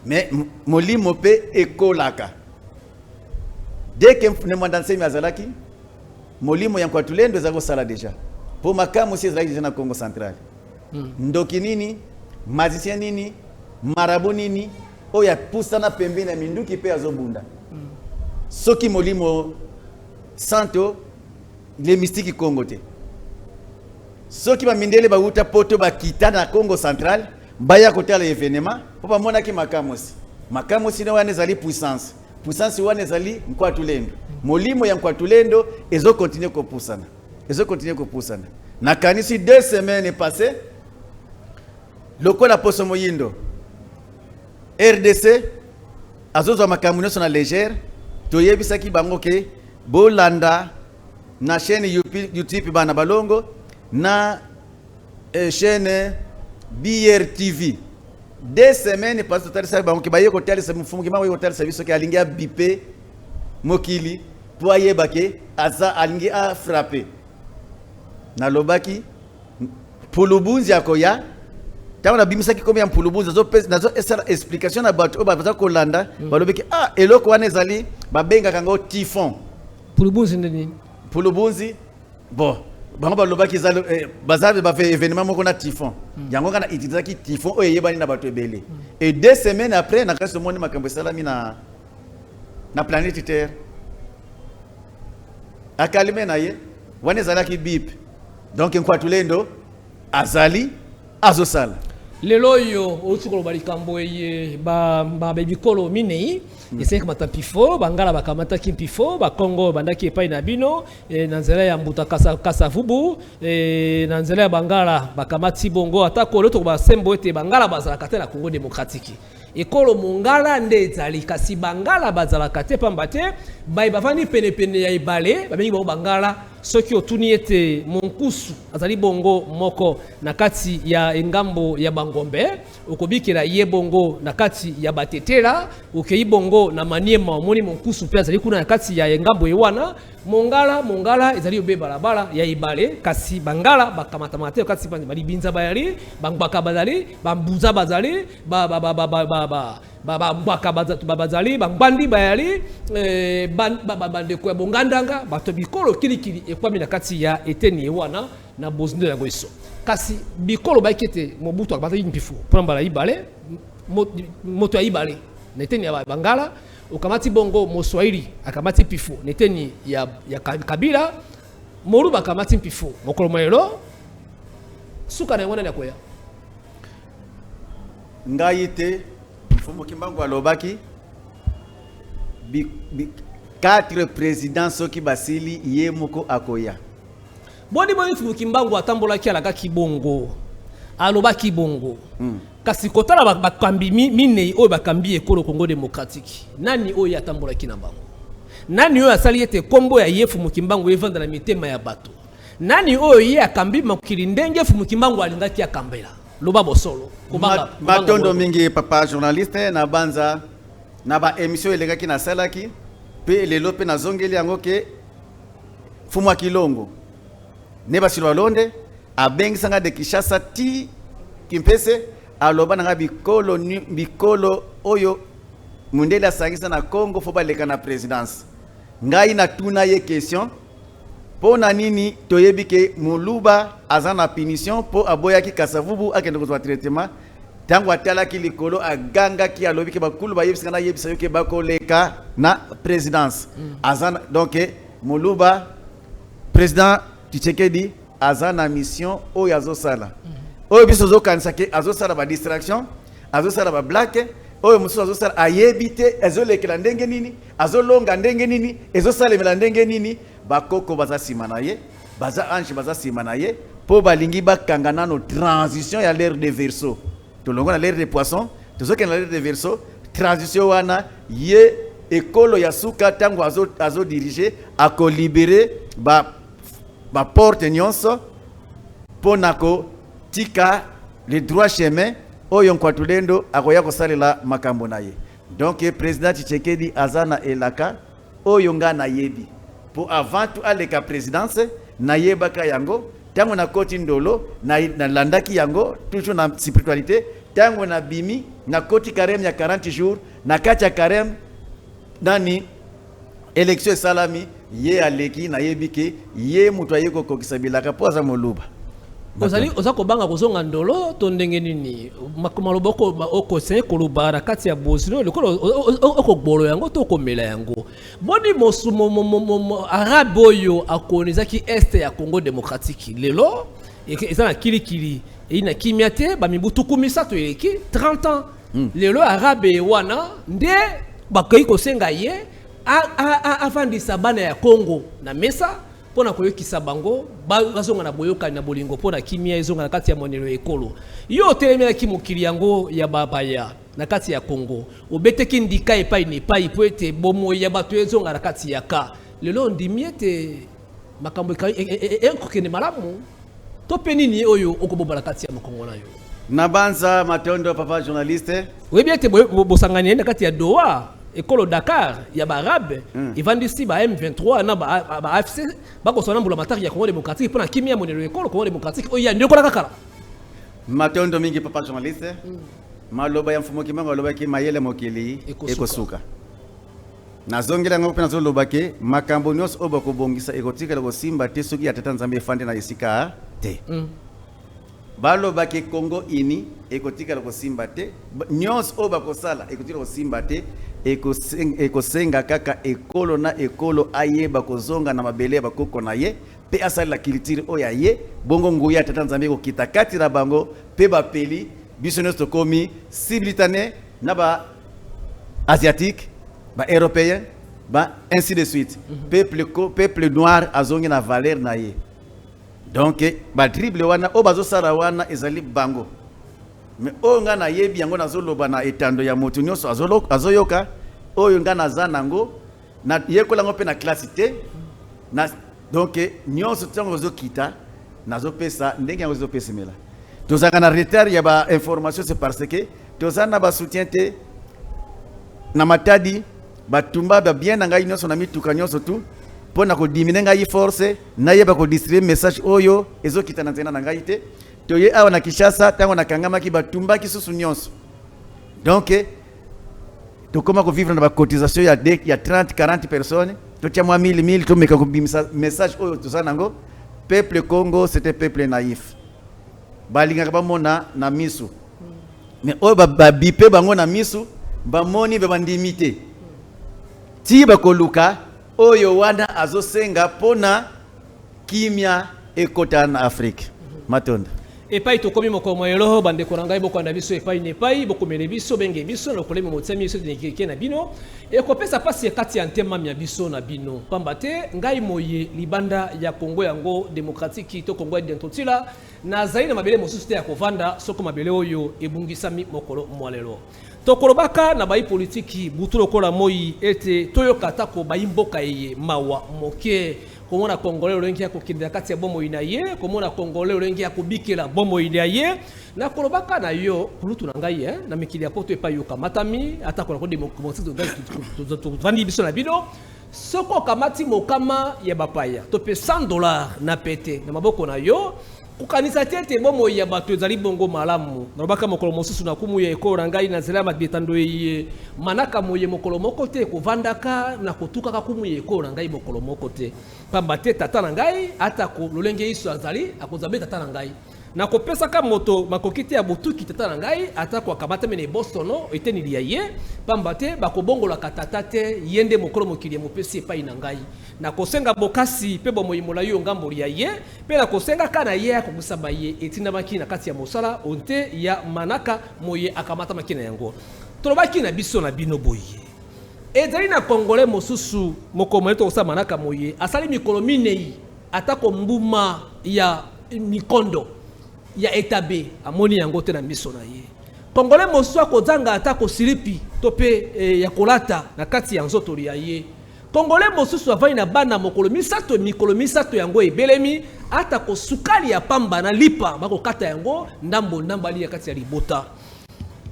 mais molimo mpe ekolaka. Dès que Ne Mwanda Nsemi azalaki, molimo ya Nkwatulendo ezalaki kosala déjà, mpo makambo si ezalaki déjà na Congo Central. Ndoki nini, magicien nini, marabout nini oyo apusana pembeni ya minduki mpe azobunda? Soki molimo santo, le mystique Congo te. Soki bamindele bauta Poto, bakita na Congo Central, baya kotala événement mpo bamonaki makamosi. Makamosi na wana ezali puissance. Puissance wana ezali Nkwatulendo. Molimo ya Nkwatulendo ezokontinue kopusana, ezokontinue kopusana. Nakanisi 2 semaines passé, lokola poso moyindo RDC azozwa makambo nyonso na légère, toyebisaki bango ke bolanda na chaîne YouTube Bana Balongo na chaîne BRTV. 2 semaines passé, totalisaki bango ke baye kotalisa Mfumu Kimbangu, baye kotalisa biso ke alingi abipe mokili mpo ayeba ke aza alingi afrappe. Nalobaki Mpulubunzi akoya. Ntango nabimisaki komi ya Mpulubunzi, nazo esala explication na bato oyo baza kolanda. Balobiki: "Ah, eloko wana ezali, babengaka yango typhon." Mpulubunzi nde nini? Mpulubunzi, bon, bango balobaki eza baza bafe événement moko na typhon. Yango nga na utilisaki typhon oyo eyebani na bato ebele. Et 2 semaines après, na kasi tomoni makambo esalami na planète Terre. Akalime na ye wana ezalaki bip. Donc Nkwatulendo azali azosala. Lelo oyo outi koloba likambo eye bikolo minei esengi kamata mpifo. Bangala bakamataki mpifo, Bakongo bandaki epai na bino na nzela ya Mbuta Kasavubu, na nzela ya Bangala bakamati bongo. Atako lelo tokoba sembo ete Bangala bazalaka te na Congo démocratique, ekolo Mongala nde ezali, kasi Bangala bazalaka te, pamba te baye bavandi penepene ya ebale babengi bango Bangala. Soki otuni ete Monkusu azali bongo moko na kati ya engambo ya Bangombe, okobikela ye bongo na kati ya Batetela. Okei bongo na Maniema, omoni Monkusu mpe azali kuna na kati ya engambo ye wana. Mongala, Mongala ezali obe balabala ya ebale, kasi Bangala bakamatamaka te. Kati balibinza bayali, Bangbaka bazali, Bambuza bazali, Bangbaka bazali, Bangbandi bayali, bandeko ya Bongandanga, bato bikolo kilikili ekwami na kati ya eteni ye wana na bozindo yango eso. Kasi bikolo bayaki ete Mobutu akamataki mpifu mpona mbala ibale, moto ya ibale na eteni ya Bangala okamati bongo, Moswahili akamati mpifo na eteni ya Kabila, Moluba akamati mpifo mokolo moyelo. Suka na yango nani akoya? Ngai te. Mfumu Kimbangu alobaki quatre présidents soki basili, ye moko akoya. Boni boni Mfumu Kimbangu atambolaki, alakaki bongo, alobaki bongo. Kasi kotala bakambi minei oyo bakambi ekolo Congo démocratique, nani oyo atambolaki na bango? Nani oyo asali ete nkombo ya ye Mfumu Kimbangu evanda na mitema ya bato? Nani oyo ye akambi mokili ndenge Mfumu Kimbangu alingaki akambela? Loba bosolo, kobanga Matondo mingi, papa journaliste. Na banza na baémission elekaki nasalaki, mpe lelo mpe nazongeli yango ke Mfumu ya Kilongo ne basilo balonde abengisanga de Kinshasa ti Kimpese, aloba na nga bikolo, bikolo oyo mundele asangisa na Congo fo baleka na présidence. Ngai natuna ye question: mpo na nini toyebi ke Moluba aza na punition mpo aboyaki Kasavubu akende kozwa traitement? Ntango atalaki likolo, agangaki, alobi ke bakulu bayebisaka nayebisa yo ke bakoleka na présidence. Aza donc Moluba, président Tshisekedi aza na mission oyo azosala, oyo biso ozokanisa ke azosala badistraction, azosala bablagues, oyo mosusu azosala ayebi te ezolekela ndenge nini, azolonga ndenge nini, ezosalemela ndenge nini. Bakoko baza nsima na ye, baza ange baza nsima na ye, mpo balingi bakanga nano transition ya l'ère de Verseau. Tolongo na l'ère de Poisson, tozokende na l'ère de Verseau. Transition wana, ye ekolo ya suka, ntango azodirige, akolibere baporte nyonso mpo na kotika le droit chemin oyo Nkwatulendo akoya kosalela makambo na ye. Donc président Tshisekedi aza na elaka oyo nga nayebi, mpo avant tout aleka présidence, nayebaka yango. Ntango nakoti Ndolo, nalandaki yango toujours na spiritualité. Ntango nabimi, nakoti carême ya 40 jours. Na kati ya carême nani, élection esalami, ye aleki. Nayebi ke ye moto aye kokokisa bilaka mpo aza Moluba. Ozali oza kobanga kozonga Ndolo to ndenge nini? Maloba okosenge koloba na kati ya bozino lokola okogbolo yango to okomela yango. Boni arabe oyo akolonizaki est ya Congo démocratique, lelo eza na kilikili, eyi na kimia te, bamibu 30 eleki, 30 ans. Lelo arabe wana nde bakoki kosenga ye. Avandisa bana ya Congo na mesa mpo na koyokisa bango bazonga na boyokani na bolingo mpo na kimia ezonga na kati ya monelo ya ekolo. Yo otelemelaki mokili yango ya babaya na kati ya Congo, obeteki ndika epai na epai mpo ete bomoi ya bato ezonga na kati ya ka. Lelo ondimi ete makambo ekokende malamu to mpe nini oyo okobomba na kati ya mokongo na yo? Nabanza matondo, papa journaliste. Oyebi ete bosangani ye na kati ya Doha, ekolo Dakar ya baarabe, evandisi ba M23 na ba AFC, bakosala mbula matari ya Congo démocratique mpo na kimia ya monelo ekolo Congo démocratique oyo ya ndekolaka kala. Matondo mingi, papa journaliste. Maloba ya Mfumu Kimbangu alobaki: mayele mokili ekosuka. Ekosuka. Nazongeli yango mpe nazoloba ke makambo nyonso oyo bakobongisa ekotikala kosimba te soki ya Tata Nzambe efandi na esika te. Balobaki Congo uni ekotikala kosimba te. Nyonso oyo bakosala ekotikala kosimba te. Ekosenga kaka ekolo na ekolo ayeba kozonga na mabele ya bakoko na ye mpe asalela culture oyo ya ye. Bongo nguya ya Tata Nzambe ekokita kati na bango mpe bapeli biso nyonso tokomi simultané na ba asiatique, ba européen, ba ainsi de suite. Peuple noir azongi na valeur na ye. Donc badribble wana oyo bazosala wana ezali bango, mais oyo ngai nayebi yango, nazoloba na etando ya moto nyonso azoyoka. Oyo ngai naza nango, nayekola yango mpe na classe te na, donc nyonso ntango ozokita, nazopesa ndenge yango ezopesemela. Tozalaka na retard ya bainformation, c'est parce que toza na basoutien te. Na Matadi batumba babien na ngai nyonso na mituka nyonso tu mpo na kodiminuer ngai force nayeba kodistribuer message oyo ezokita na nzela na ngai te. Toye awa na Kinshasa, ntango nakangamaki, batumbaki susu nyonso. Donc tokóma kovivre na bacotisation ya 30 40 personnes. Totia mwa 1000 1000, tomeka kobimisa message oyo toza nango. Peuple Congo, c'était peuple naïf, balingaka bamona na misu, mais oyo babipe bango na misu, bamoni mpe bandimi te. Ti bakoluka oyo wana azosenga mpona kimia ekota na Afrique. Matondo. Epai tokomi mokolo moyelo, bandeko na ngai, bokolanda biso epai na epai, bokomela biso, benge biso na lokolemi motiami biso tenekeke na bino. Ekopesa mpasi kati ya ntemami ya biso na bino, pamba te ngai moye libanda ya Kongo yango démocratique to Kongo ya Dentotila, nazali na mabele mosusu te ya kovanda soko mabele oyo ebungisami mokolo mwa lelo. Tokolobaka na bayi politiki butu lokola moi ete toyoka atako bayi mboka eye mawa moke komona Congolais olenge ya kokende na kati ya bomoi na ye, komona Congolais olenge ya kobikela bomoi na ye. Nakolobaka na yo, kulutu na ngai, na mikili ya Poto epai yokamatami, atako na tovandi biso na bino, soki okamati mokama ya bapaya to mpe 100 $ na pete na maboko na yo, kokanisa te ete bomoi ya bato ezali bongo malamu. Nalobaka mokolo mosusu na kumu ya ekolo na ngai na nzela ya bitando eye manaka moye mokolo moko te kovandaka na kotukaka kumu ya ekolo na ngai mokolo moko te, pamba te tata na ngai, atako lolenge iso azali, akozwa mpe tata na ngai. Nakopesaka moto makoki te ya botuki tata na ngai, atako akamatami na ebosono etenili ya ye, pamba te bakobongolaka tata te. Ye nde mokolo mokili ya mopesi epai na ngai. Nakosenga bokasi mpe bomoi molai oyo ngamboli ya ye, mpe nakosengaka na ye akokisa baye etindamaki na kati ya mosala onte ya manaka moye akamatamaki na yango. Tolobaki na biso na bino boye: ezali na Congolais mosusu, mokolo moye tokosala manaka moye, asali mikolo 4, atako mbuma ya mikondo ya etabe amoni yango te na miso na ye. Congolais mosusu akozanga atako silipi to mpe ya kolata na kati ya nzoto ya ye. Congolais mosusu avandi na bana mokolo 3, mikolo 3 yango ebelemi, atako sukali ya pamba na lipa bakokata yango ndambo ndambo alia kati ya libota.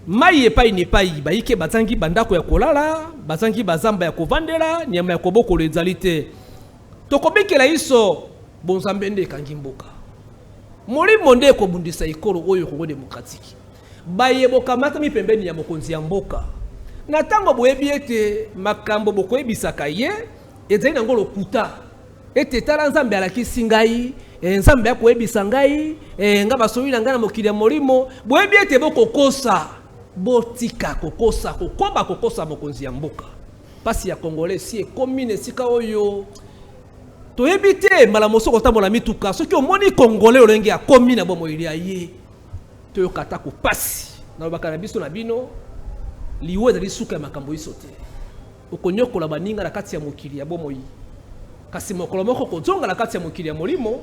Mai epai na epai, bayike bazangi bandako ya kolala, bazangi bazamba ya kovandela, nyama ya kobokolo ezali te. Tokobikela iso bonzambe nde ekangi mboka, molimo nde ekobundisa ekolo oyo Kongo démocratique. Baye bokamatami pembeni ya mokonzi ya mboka, na ntango boyebi ete makambo bokoyebisaka ye ezali nango lokuta, ete tala, Nzambe alakisi ngai, Nzambe akoyebisa ngai, nga basoli na ngai na mokili ya molimo, boyebi ete bokokosa. Botika kokosa, kokoba kokosa mokonzi ya mboka. Mpasi ya Congolais si ekomi na esika oyo toyebi te. Mbala mosusu kotambola mituka, soki omoni Congolais olenge akomi na bomoi ya ye, toyoka atako pasi. Nalobaka na biso na bino, liwa ezali suka ya makambo iso te. Okonyokola baninga na kati ya mokili ya bomoi, kasi mokolo moko kozonga na kati ya mokili ya molimo.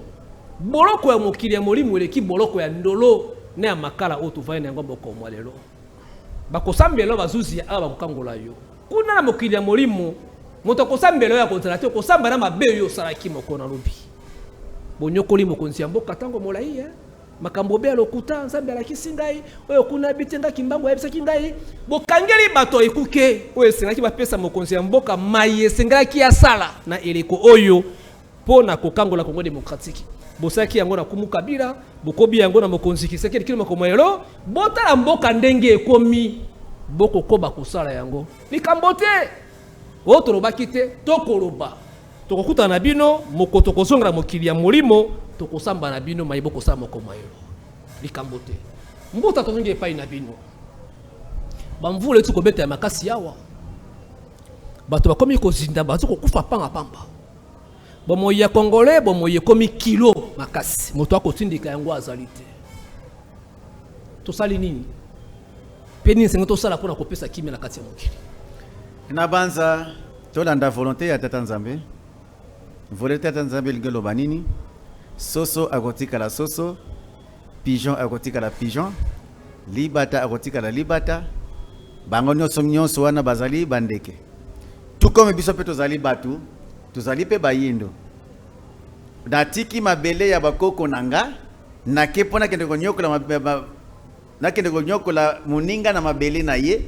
Boloko ya mokili ya molimo eleki boloko ya ndolo na ya makala oyo tovandi na yango mokolo mwa lelo. Bakosambela bazuzi ya awa, bakokangola yo kuna na mokili ya molimo. Moto akosambela oyo akozala te, okosamba na mabe oyo osalaki mokolo na lobi. Bonyokoli mokonzi ya mboka ntango molai, eh? Makambo obe ya lokuta. Nzambe alakisi ngai oyo kuna biti nga Kimbangu ayebisaki ngai. Bokangeli bato ekuke oyo esengaki bapesa mokonzi ya mboka mai esengelaki asala na eleko oyo mpo na kokangola Congo démocratique. Bosalaki yango na kumu Kabila, bokobi yango na mokonzi Tshisekedi kino makomo lelo. Botala mboka ndenge ekomi. Bokokoba kosala yango, likambo te oyo tolobaki te. Tokoloba, tokokutana na bino moko, tokozongela mokili ya molimo, tokosamba na bino mai bokosala moko mayelo, likambo te. Mbuta, tozongi epai na bino. Bamvula eti kobeta ya makasi awa, bato bakomi kozinda, bazo kokufa pamba pamba. Bomoi ya Congolais, bomoi ekomi kilo makasi, moto akotindika yango azali te. Tosali nini mpe nini esengi tosala mpona kopesa kimia na kati ya mokili? Na banza tolanda volonté ya Tata Nzambe. Volonté ya Tata Nzambe elingi eloba nini? Soso akotikala soso, pigeon akotikala pigeon, libata akotikala libata. Bango nyonso nyonso wana bazali bandeke, tout comme biso mpe tozali bato, tozali mpe bayindo. Natiki mabele ya bakoko na nga, nake mpo nakende konyokola, nakende konyokola moninga na mabele na ye,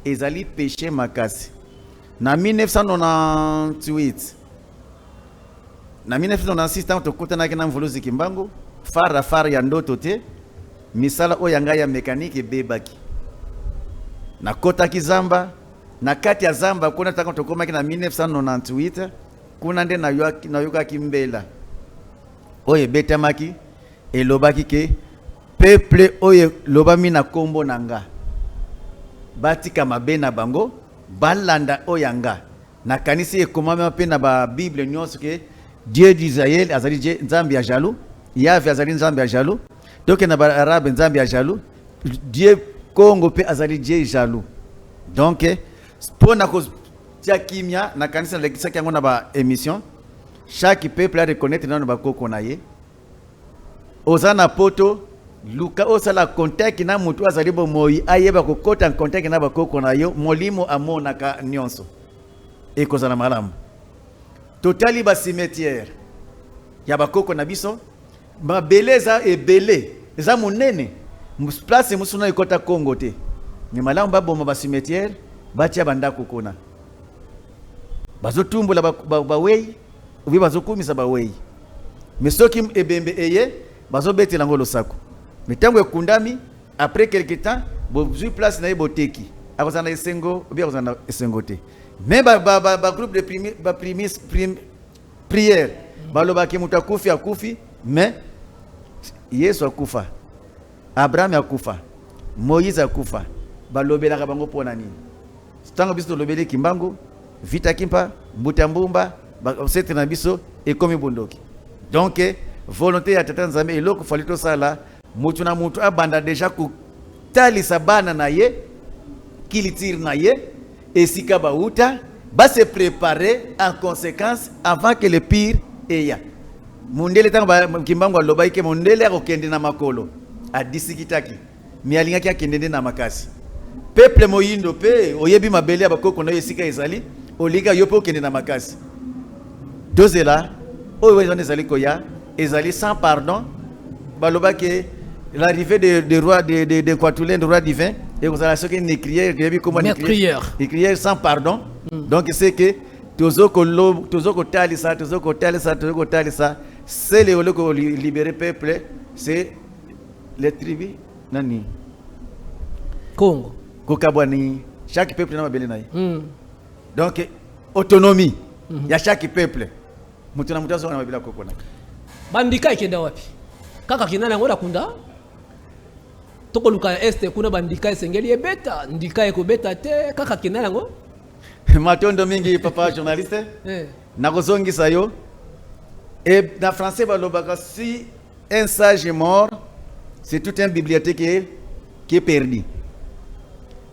ezali péché makasi. Na 1998, na 1996, ntango tokutanaki na Mvuluzi Kimbangu, fara fara ya ndoto te, misala oyo ya ngai ya mécanique ebebaki. Nakotaki zamba. Na kati ya zamba kuna, ntango tokomaki na 1998 kuna, nde nayokaki mbela oyo ebetamaki, elobaki ke peuple oyo elobami na nkombo na nga batika mabe na bango, balanda oyo ya nga. Nakanisi ekomami mpe na babible nyonso ke Dieu d'Israël azali Dieu, Nzambe ya jaloux. Yahve azali Nzambe ya jaloux. Toke na baarabe, Nzambe ya jaloux. Dieu Congo mpe azali Dieu jaloux. Donc mpo na kotia kimia, nakanisi nalekisaki yango na baémission, chaque peuple a reconnaître nano bakoko na ye. Oza na Poto, luka osala contact na motu azali bomoi, ayeba kokɔta en contact na bakoko na yo. Molimo amonaka nyonso, ekozala malamu. Totali bacimetière ya bakoko na biso, mabele eza ebele, eza monene, place mosusu na ekɔta Kongo te. Me malamu baboma bacimetière, batia bandako kuna. Bazotumbola bawei obi, bazokumisa bawei. Me soki ebembe eye, bazobetela yango losako. Me ntango ekundami, après quelque temps bozwi place na ye, boteki, akozala na esengo obi akozala na esengo te. Me bagroupe de baprimis prière balobaki moto akufi, akufi. Mais Yesu akufa, Abraham akufa, Moïse akufa, balobelaka bango mpo na nini? Ntango biso tolobeli Kimbangu, Vita Kimpa, Mbuta Mbumba, sete na biso ekomi bondoki. Donc volonté ya Tata Nzambe, eloko fali tosala, mutu na mutu abanda déjà kotalisa bana na ye culture na ye, esika bauta, base préparer en conséquence avant que le pire eya. Mondele, ntango Kimbangu alobaki ke mondele akokende na makolo, adisikitaki, me alingaki akende nde na makasi. Peuple moyindo mpe oyebi mabele ya bakoko na yo esika ezali, olinga yo mpe okende na makasi. Tozela oyo wana ezali koya, ezali sans pardon. Balobaki l'arrivée de roi de Kwatulin, de roi divin, ekozala soki nucléaire, toyebi kombo nucléaire, sans pardon. Donc c'est que tozokotalisa, tozokotalisa, tozokotalisa sele oloko libérer peuple, c'est les tribus nani? Congo. Kokabwani, chaque peuple na mabele na ye. Donc autonomie ya chaque peuple, moto na moto azonga na mabele ya koko na ye. Bandika ekenda wapi? Kaka kenda na yango na kunda. Tokoluka ya este kuna, bandika esengeli ebeta, ndika ekobeta te, kaka kenda yango. Matondo mingi, papa journaliste. Nakozongisa yo e na français balobaka: si un sage est mort, c'est tout un bibliothèque qui est perdu.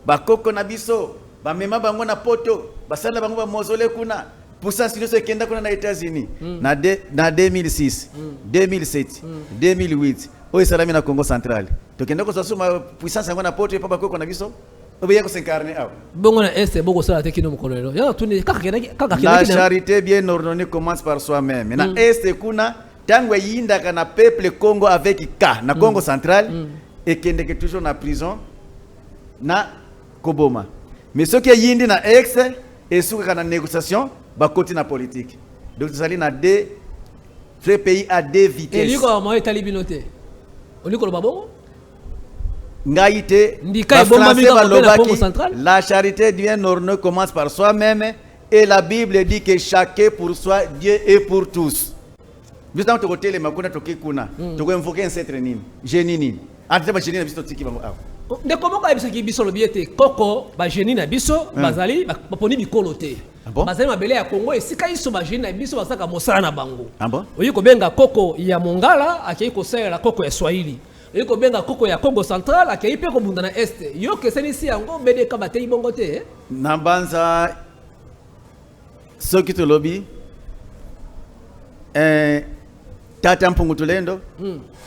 Bakoko na biso Bamema bango na poto, basala bango bamausolée kuna, puissance nyonso ekenda kuna na États-Unis. Na 2006, 2007, 2008, oyo esalami na Congo Central, tokenda kozwa so puissance yango na poto epa bakoko na biso oyo beya kos'incarner awa. Bongo na Est bokosala te kino mokolo lelo? Ya tuni kaka kendaki kaka La kendaki na charité bien ordonnée commence par soi-même. Na Est kuna, ntango eyindaka na peuple Congo avec K na Congo Central, ekendeke toujours na prison na koboma. Mais soki eyindi na Est, esukaka na négociation, bakoti na politique. Donc tozali na deux trois pays à deux vitesses. Eliko mo etali bino te, olingi koloba bongo? Ngai te. Ndika ebombami Ba Français kaka mpe na balobaki, Congo Central? La charité bien ordonnée commence par soi-même et la Bible dit que chacun pour soi, Dieu est pour tous. Biso ntango tokotelema kuna, toke kuna, tokoinvoquer ancêtre nini, génie nini? Ate bagénie na biso totiki bango awa. Ndeko moko ayebisaki biso, olobi ete koko bagénie na biso bazali baponi bikolo te. Ah bon? Bazali mabele ya Kongo esika biso bagénie na biso basalaka mosala na bango. Ah bon? Oyi kobenga koko ya mongala, akei kosalela koko ya Swahili. Oyi kobenga koko ya Congo Central, akei mpe kobunda na Est. Yo kesenisi yango BDK batei bongo te, eh? Na banza soki tolobi tata Mpungu Tulendo,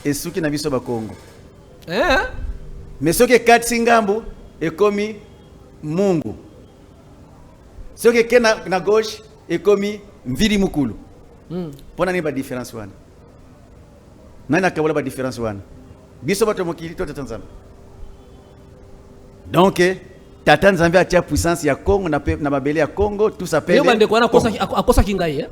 esuki na biso Bakongo. Eh? Mais soki ekatisi ngambu, ekomi Mungu. Soki eke na gauche, ekomi Mvili Mukulu. Mpo na nini badifférence wana? Nani akabola badifférence wana? Biso bato ya mokili to tata Nzambe? Donc tata Nzambe atia puissance ya Congo na mabele ya Congo, tout s'appelle Yo bandeko wana Congo. Akosaki ngai, eh?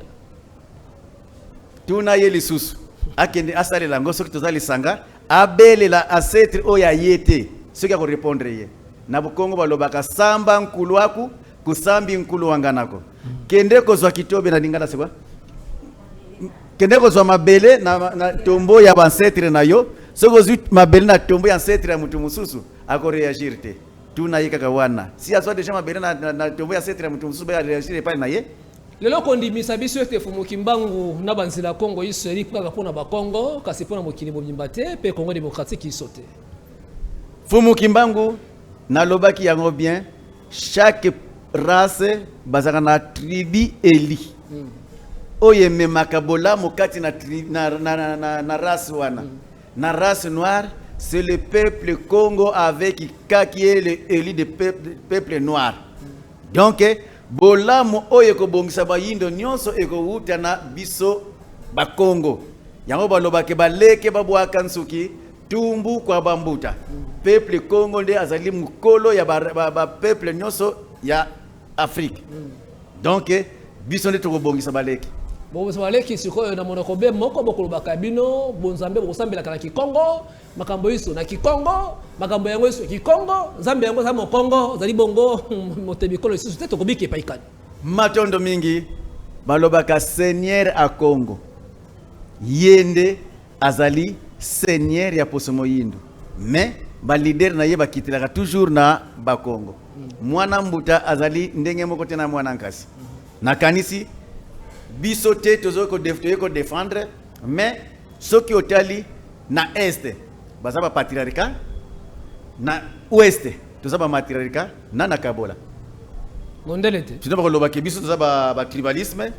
Tuna ye lisusu, akende asalela yango. Soki toza lisanga, abelela ancêtre oyo aye te, soki akorépondre ye. Na bokongo balobaka samba nkulu aku kusambi nkulu wanganako. Kende kozwa kitobe na lingala sekwa, kende kozwa mabele na tombo ya baancêtre na yo. Soki ozwi mabele na tombo ya ancêtre ya motu mosusu, akoréagir te. Tuna ye kaka wana, si azwa déjà mabele na tombo ya ancêtre ya motu mosusu, aréagir epai na ye. Lelo kondimisa biso ete Fumuki Mbangu na banzela Kongo iso eri kaka mpona Bakongo, kasi mpona mokili mobimba te, mpe Congo démocratique iso te. Fumu Kimbangu nalobaki yango bien: chaque race bazalaka na tribu eli oyo ememaka bolamu kati na race wana. Na race noire, c'est le peuple Congo avec K qui est le élu de peuple noir. Donc bolamu oyo ekobongisa bayindo nyonso ekowuta na biso Bakongo. Yango balobaki baleke babwaka nsuki tumbu kwa bambuta. Peuple Congo nde azali mokolo ya bapeuple ba peuple nyonso ya Afrique. Donc biso nde tokobongisa baleki. Bobongisa baleki. Sikoyo na monoko be moko bokolobaka bino bonzambe, bokosambelaka na kikongo, makambo iso na kikongo, makambo yango iso kikongo, Nzambe yango eza mokongo, ozali bongo moto bikolo lisusu te, tokobika epai kani? Matondo mingi. Balobaka seigneur a Congo, ye nde azali seigneur ya poso moyindo, mais baleader na ye bakitelaka toujours na Bakongo. Mwana mbuta azali ndenge moko te na mwana nkasi. Nakanisi biso te tozoyi kodéfendre, mais soki otali na Est baza bapatriarcat, na Ouest toza bamatriarcat na kabola. Mondele te. Tuna bakolobaki biso toza batribalisme,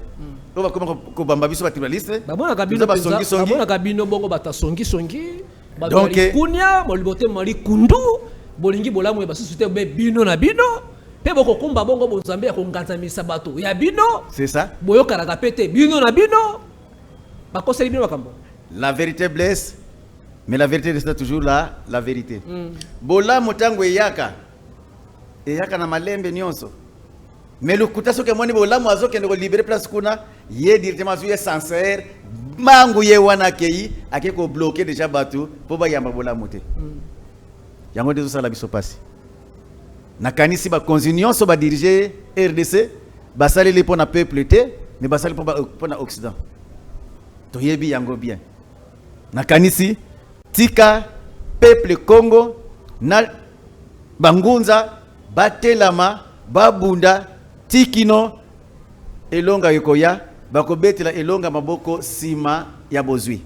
oyo bakoma kobamba biso batribaliste. Bamonaka bino toza basongisongi. Bamonaka bino bongo bato ya songisongi, bato Donc, ya likunia, molibo te mali kundu, bolingi bolamu ya basusu te, be bino na bino mpe bokokumba bongo bonzambe ya konganzamisa bato ya bino. C'est ça. Boyokanaka mpe te bino na bino, bakoseli bino makambo. La vérité blesse, mais la vérité reste toujours la vérité. Bolamu ntango eyaka, eyaka na malembe nyonso. Mais lokuta, soki amoni bolamu azokende kolibérer place kuna, ye directement azwi ye sincère mangu ye wana, akei ake kobloquer déjà bato mpo bayamba bolamu te. Yango nde ezosala biso mpasi. Nakanisi bakonzi nyonso badirige RDC basaleli mpo na peuple te, mais basali mpo na Occident. Toyebi yango bien. Nakanisi tika peuple Congo na bangunza batelama, babunda tikino elonga ekoya. Bakobetela elonga maboko nsima ya bozwi.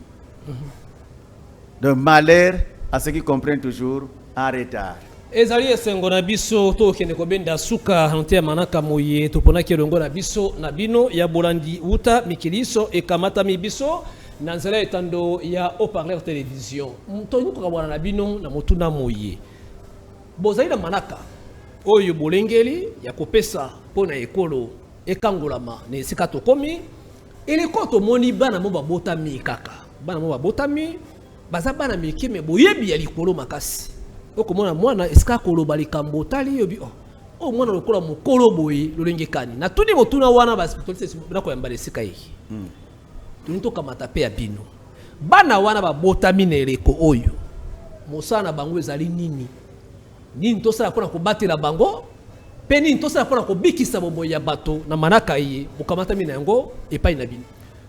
Donc malheur à ceux qui comprennent toujours en retard. Ezali esengo na biso tokende kobenda suka nte ya manaka moye toponaki elongo na biso na bino ya bolandi wuta mikili inso ekamatami biso na nzela ya etando ya haut-parleur télévision. Tolingi kokabwana na bino na motuna moye: bozali na manaka oyo bolengeli ya kopesa mpo na ekolo ekangolama na esika tokomi? Eleko tomoni bana mo babotami kaka, bana mo babotami baza bana mike, me boyebi ya likolo makasi. Okomona mwana esika akoloba likambo, otali yobi, oh, oyo mwana lokola mokolo boye, lolenge kani? Natuni motuna wana, baspiritualiste nakoyamba na esika ye. Toni tokamata mpe ya bino, bana wana babotami na eleko oyo, mosala na bango ezali nini? Nini tosala mpona kobatela bango, mpe nini tosala mpona kobikisa bomoi ya bato na manaka ye bokamatami na yango epai na bino?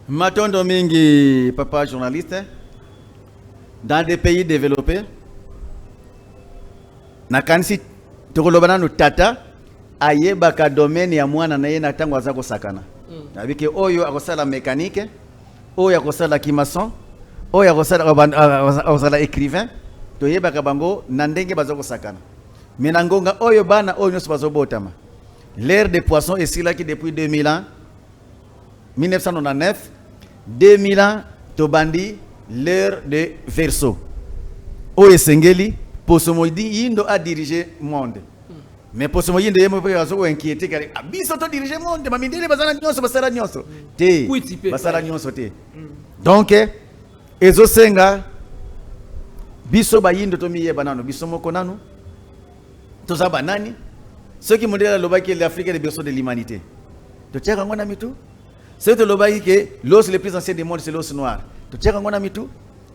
Matondo mingi, papa journaliste. Dans des pays développés, nakanisi tokoloba nanu, tata ayebaka domaine ya mwana na ye na ntango aza kosakana. Abike oyo akosala mécanique, oyo akosala kimaçon, oyo akosala écrivain. Toyebaka bango na ndenge baza kosakana. Me na ngonga oyo, bana oyo nyonso bazobotama, l'ère des poissons esilaki depuis 2000 ans, 1999, 2000 ans. Tobandi l'ère de Verseau oyo esengeli poso moyindo adirige monde. Mais poso moyindo ye moko azo koinquiéter kare: "Ah, biso todirige monde, bamindele baza na nyonso, basala nyonso te." Kwiti pe. Basala nyonso te. Donc ezosenga biso bayindo tomiyeba nano biso moko nanu, toza banani. Soki mondele alobaki "l'Afrique est le berceau de l'humanité", totiaka yango na mitu. Soki tolobaki ke l'os le plus ancien du monde, c'est l'os noir, totiaka yango na mitu.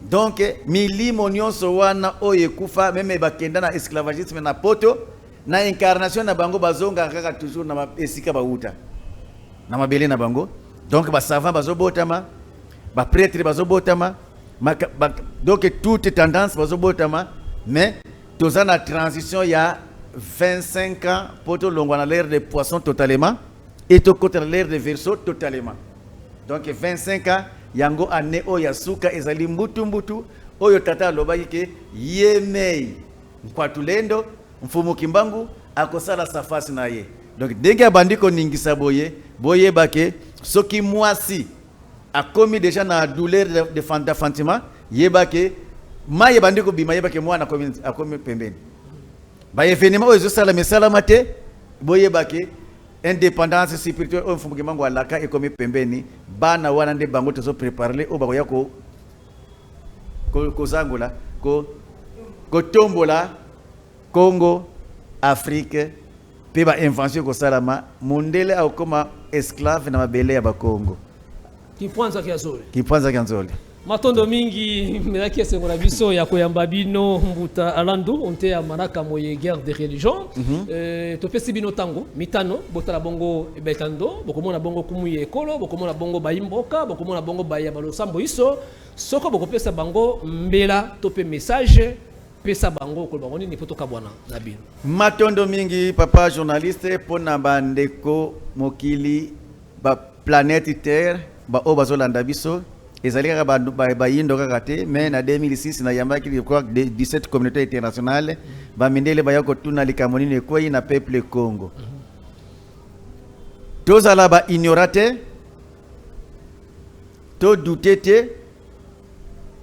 Donc milimo nyonso wana oyo ekufa, même bakenda na esclavagisme na Poto, na incarnation na bango bazongaka kaka toujours na esika bauta, na mabele na bango. Donc basavant bazobotama, baprêtre bazobotama, donc toute tendance bazobotama. Mais toza na transition ya 25 ans po tolongwa na l'ère de poisson totalement et tokota na l'ère de Verseau totalement. Donc 25 ans yango, année oyo ya suka ezali mbutu mbutu oyo tata alobaki ke ye mei Nkwatulendo Mfumu Kimbangu akosala safasi na ye. Donc ndenge abandi koningisa boye, boyeba ke soki mwasi akomi déjà na douleur d'enfantement, yeba ke mai ebandi kobima, yeba ke mwana akomi pembeni. Baévénement oyo ezosalama, esalama te, boyeba ke indépendance spirituelle oyo Mfumu Kimbangu alaka ekomi pembeni. Bana wana nde bango tozoprépare oyo bakoya kozangola, kotombola Congo, Afrique, mpe bainvention ekosalama. Mondele akokoma esclave na mabele ya Bakongo. Kipwanzaki ya zole. Kipwanzaki ya nzole. Matondo mingi. Melaki esengo na biso ya koyamba bino, mbuta Alandu, onte ya manaka moye guerre de religion. Topesi bino ntango mitano, botala bongo betando, bokomona bongo kumu ya ekolo, bokomona bongo bayimboka, bokomona bongo baya balosambo iso. Soko bokopesa bango mbela to mpe message, pesa bango, koloba bango nini po tokabwana na bino? Matondo mingi, papa journaliste. Mpona bandeko mokili, baplanète Terre, baoyo bazolanda biso, ezali kaka bayindo kaka te. Mais na 2006 nayambaki, je crois, 17 communauté internationale. Bamindele baya kotuna likambo nini ekwei na peuple Congo. Tozala baignorant te, todouter te.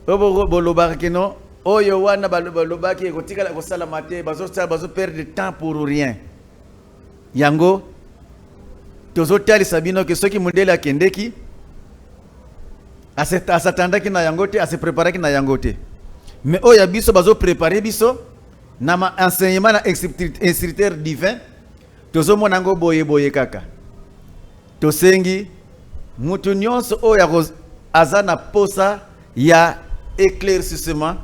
Oyo bolobaka keno oyo wana balobaki ekotikala kosalama te, bazosala, bazoperdre temps pour rien. Yango tozotalisa bino ke soki mondele akendeki, asatandaki na yango te, ase préparaki na yango te. Mais oyo ya biso, bazoprépare biso na ma enseignement na instructeur divin, tozomona yango boye boye kaka. Tosengi mutu nyonso oyo aza na posa ya éclaircissement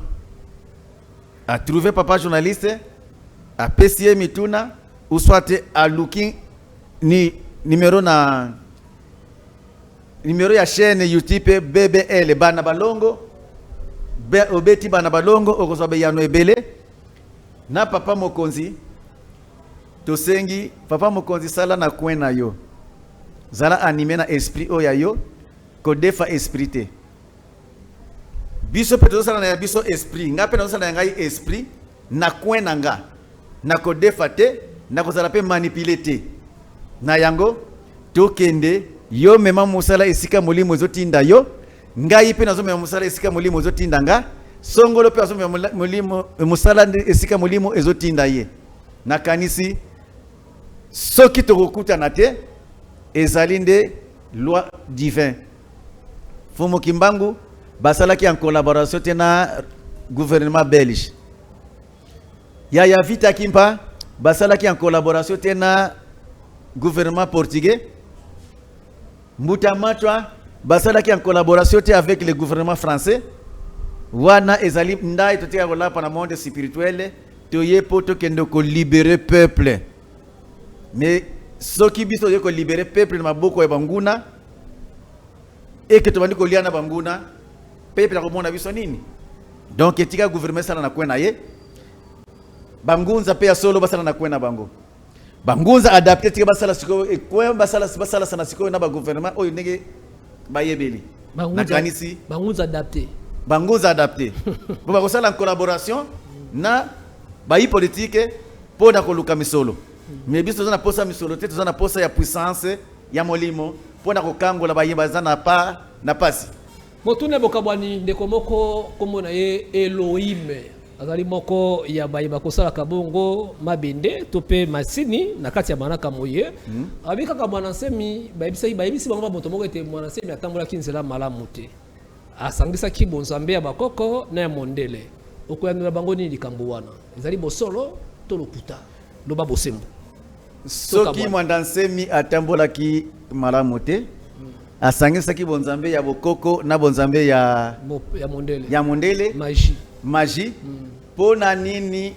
atrouve papa journaliste, apesi ye mituna, ou soit aluki ni numéro na numéro ya chaîne YouTube BBL Bana Balongo. Obeti Bana Balongo, okozwa beyano ebele. Na papa mokonzi, tosengi papa mokonzi, sala na coin na yo, zala animé na esprit oyo ya yo, kodefa esprit te. Biso mpe tozosala na ya biso esprit, ngai mpe nazosala ya ngai esprit na coin na nga. Nakodefa te, nakozala mpe manipulé te. Na yango tokende, yo mema mosala esika molimo ezotinda yo, ngai mpe nazomema mosala esika molimo ezotinda nga, songolo mpe azomema molimo mosala nde esika molimo ezotinda ye. Nakanisi soki tokokutana te, ezali nde loi divin. Fumu Kimbangu basalaki en collaboration te na gouvernement belge. Yaya Vita Kimpa basalaki en collaboration te na gouvernement portugais. Mbuta Matwa basalaki en collaboration te avec le gouvernement français. Wana ezali ndai totika kolapa na monde spirituel, toye po tokende kolibérer peuple. Mais soki biso toye kolibérer peuple na maboko ya banguna, eke tobandi kolia na banguna, peuple akomona biso nini? Donc etika gouvernement esala na kwe na ye, bangunza mpe ya solo basala na kwe na bango, bangunza adapté tika basala sikoyo ekwe, basala basalasa sikoyo na bagouvernement oyo ndenge bayebeli. Nakanisi bangunza adapté. Bangunza adapté po bakosala en collaboration na bayi politique mpo na koluka misolo. Mais biso toza na posa misolo te, toza na posa ya puissance ya molimo mpo na kokangola baye baza na pa na pasi. Motuna bokabwani, ndeko moko nkombo na ye Elohime azali moko ya baye bakosalaka bongo mabende to mpe masini na kati ya manaka moye. Abi kaka Mwana Nsemi bayebisaki, bayebisi bango bamoto moko ete Mwana Nsemi atambolaki nzela malamu te, asangisaki bonzambe ya bakoko na ya mondele. Okoyandola bango nini? Likambo wana ezali bosolo to lokuta? Loba bosembo. Soki Mwanda Nsemi atambolaki malamu te, asangisaki bonzambe ya bokoko na bonzambe ya ya mondele, ya mondele, magie, magie, mpo na nini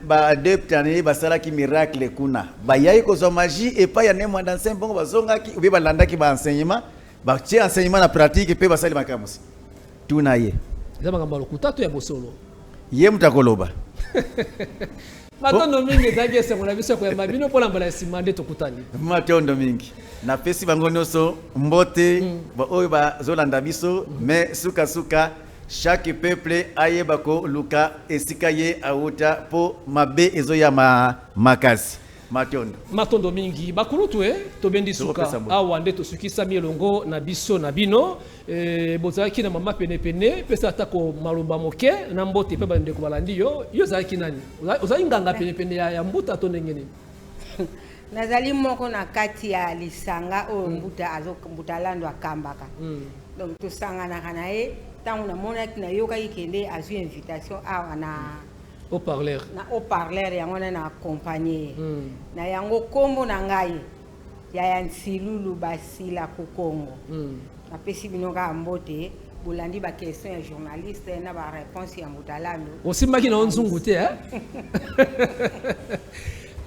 baadepte na ye basalaki miracle kuna? Bayaki kozwa magie epai ya Ne Mwanda Nsemi, bongo bazongaki obe balandaki baenseignement, batie enseignement na pratique mpe basali makambo. Tuna ye. Eza makambo ya lokuta to ya bosolo? Ye moto akoloba. Matondo mingi, ezalaki esengo na biso ya koyamba bino mpona mbala ya nsima nde tokutani. Matondo mingi, napesi bango nyonso mbote oyo bazolanda biso. Mais sukasuka, chaque peuple ayeba koluka esika ye awuta, mpo mabe ezoya makasi. Matondo. Matondo mingi, bakulutu. E tobendi suka. Tokopesa mbote. Awa nde tosukisami elongo na biso na bino. Bozalaki na mama penepene, pesa atako maloba moke na mbote mpe bandeko balandi yo. Yo ozalaki nani? Ozalaki nganga penepene ya mbuta to ndenge nini? Nazali moko na kati ya lisanga oyo mbuta azo, mbuta Lando akambaka. Donc tosanganaka na ye. Ntango namonaki, nayokaki kende azwi invitation awa na haut-parleur, na haut-parleur, yango wana na accompagne ye. Na yango, nkombo na ngai Yaya Nsilulu Basila Kokongo. Napesi bino kaka mbote. Bolandi baquestion ya journaliste na baréponse ya mbuta Lando. Osimbaki na yo nzungu te, eh?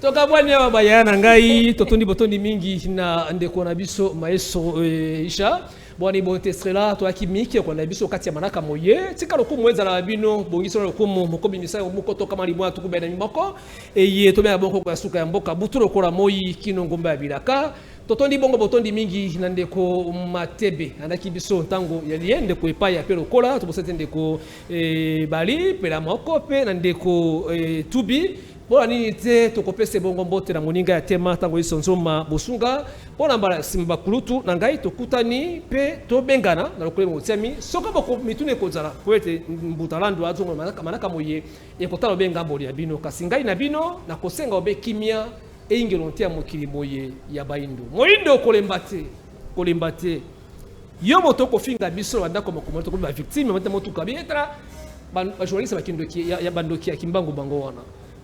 Tokabwani awa, bayaya na ngai. Totondi botondi mingi na ndeko na biso Maeso Isha bwani bonte Estrela. Toyaki miki kolanda biso kati ya manaka moye. Tika lokumu ezala na bino, bongiso na lokumu mokobimisa yango moko tokama libwa tukubena moko eye tobenga bongo ya suka ya mboka butu lokola moi kino ngomba ya bilaka. Totondi bongo botondi mingi na ndeko Matebe andaki biso ntango ya lie, ndeko epai ya mpe lokola tobosa te ndeko Bali mpela moko mpe na ndeko Tubi. Mpona nini te tokopesa ebongo mbote na moninga ya tema ntango yeso nzoma bosunga mpo na mbala nsima. Bakulutu na ngai, tokutani mpe tobengana na lokolo motiami. Soki boko mituna ekozala po ete mbuta Lando azonga manaka moye ekotala obe ngambo ya bino, kasi ngai na bino nakosenga obe kimia eyingelo nte ya mokili boye ya bayindo moyindo. Kolemba te, kolemba te. Yo moto okofinga biso na bandako mokomo, tokomi bavictime mate motuka bi etala bajournaliste bakindoki ya bandoki ya Kimbangu. Bango wana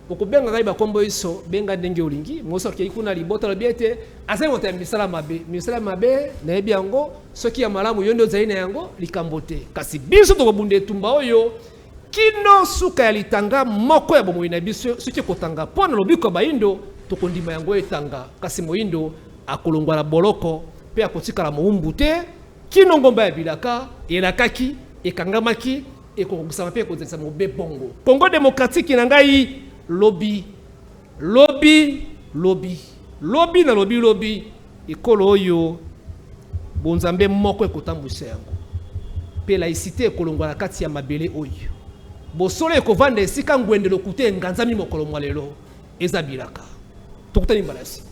okobenga ngai bakombo iso, benga ndenge olingi. Moso akei kuna libota, alobi ete azali moto ya misala mabe. Misala mabe nayebi yango, soki ya malamu yo nde ozali na yango likambo te. Kasi biso tokobunda etumba oyo kino suka ya litanga moko ya bomoi na biso. Soki ekotanga mpo na lobiko ya bayindo, tokondima yango etanga, kasi moyindo akolongwa na boloko mpe akotikala mowumbu te kino ngomba ya bilaka elakaki ekangamaki ekokokisama mpe ekozalisa mobe bongo Congo démocratique na ngai. Lobi, lobi, lobi, lobi na lobi, lobi, ekolo oyo bonzambe moko ekotambwisa yango mpe laïcité ekolongwa na kati ya mabele oyo. Bosolo ekovanda esika ngwende lokuta enganzami mokolo mwa lelo. Eza bilaka. Tokutani mbala ya nsima.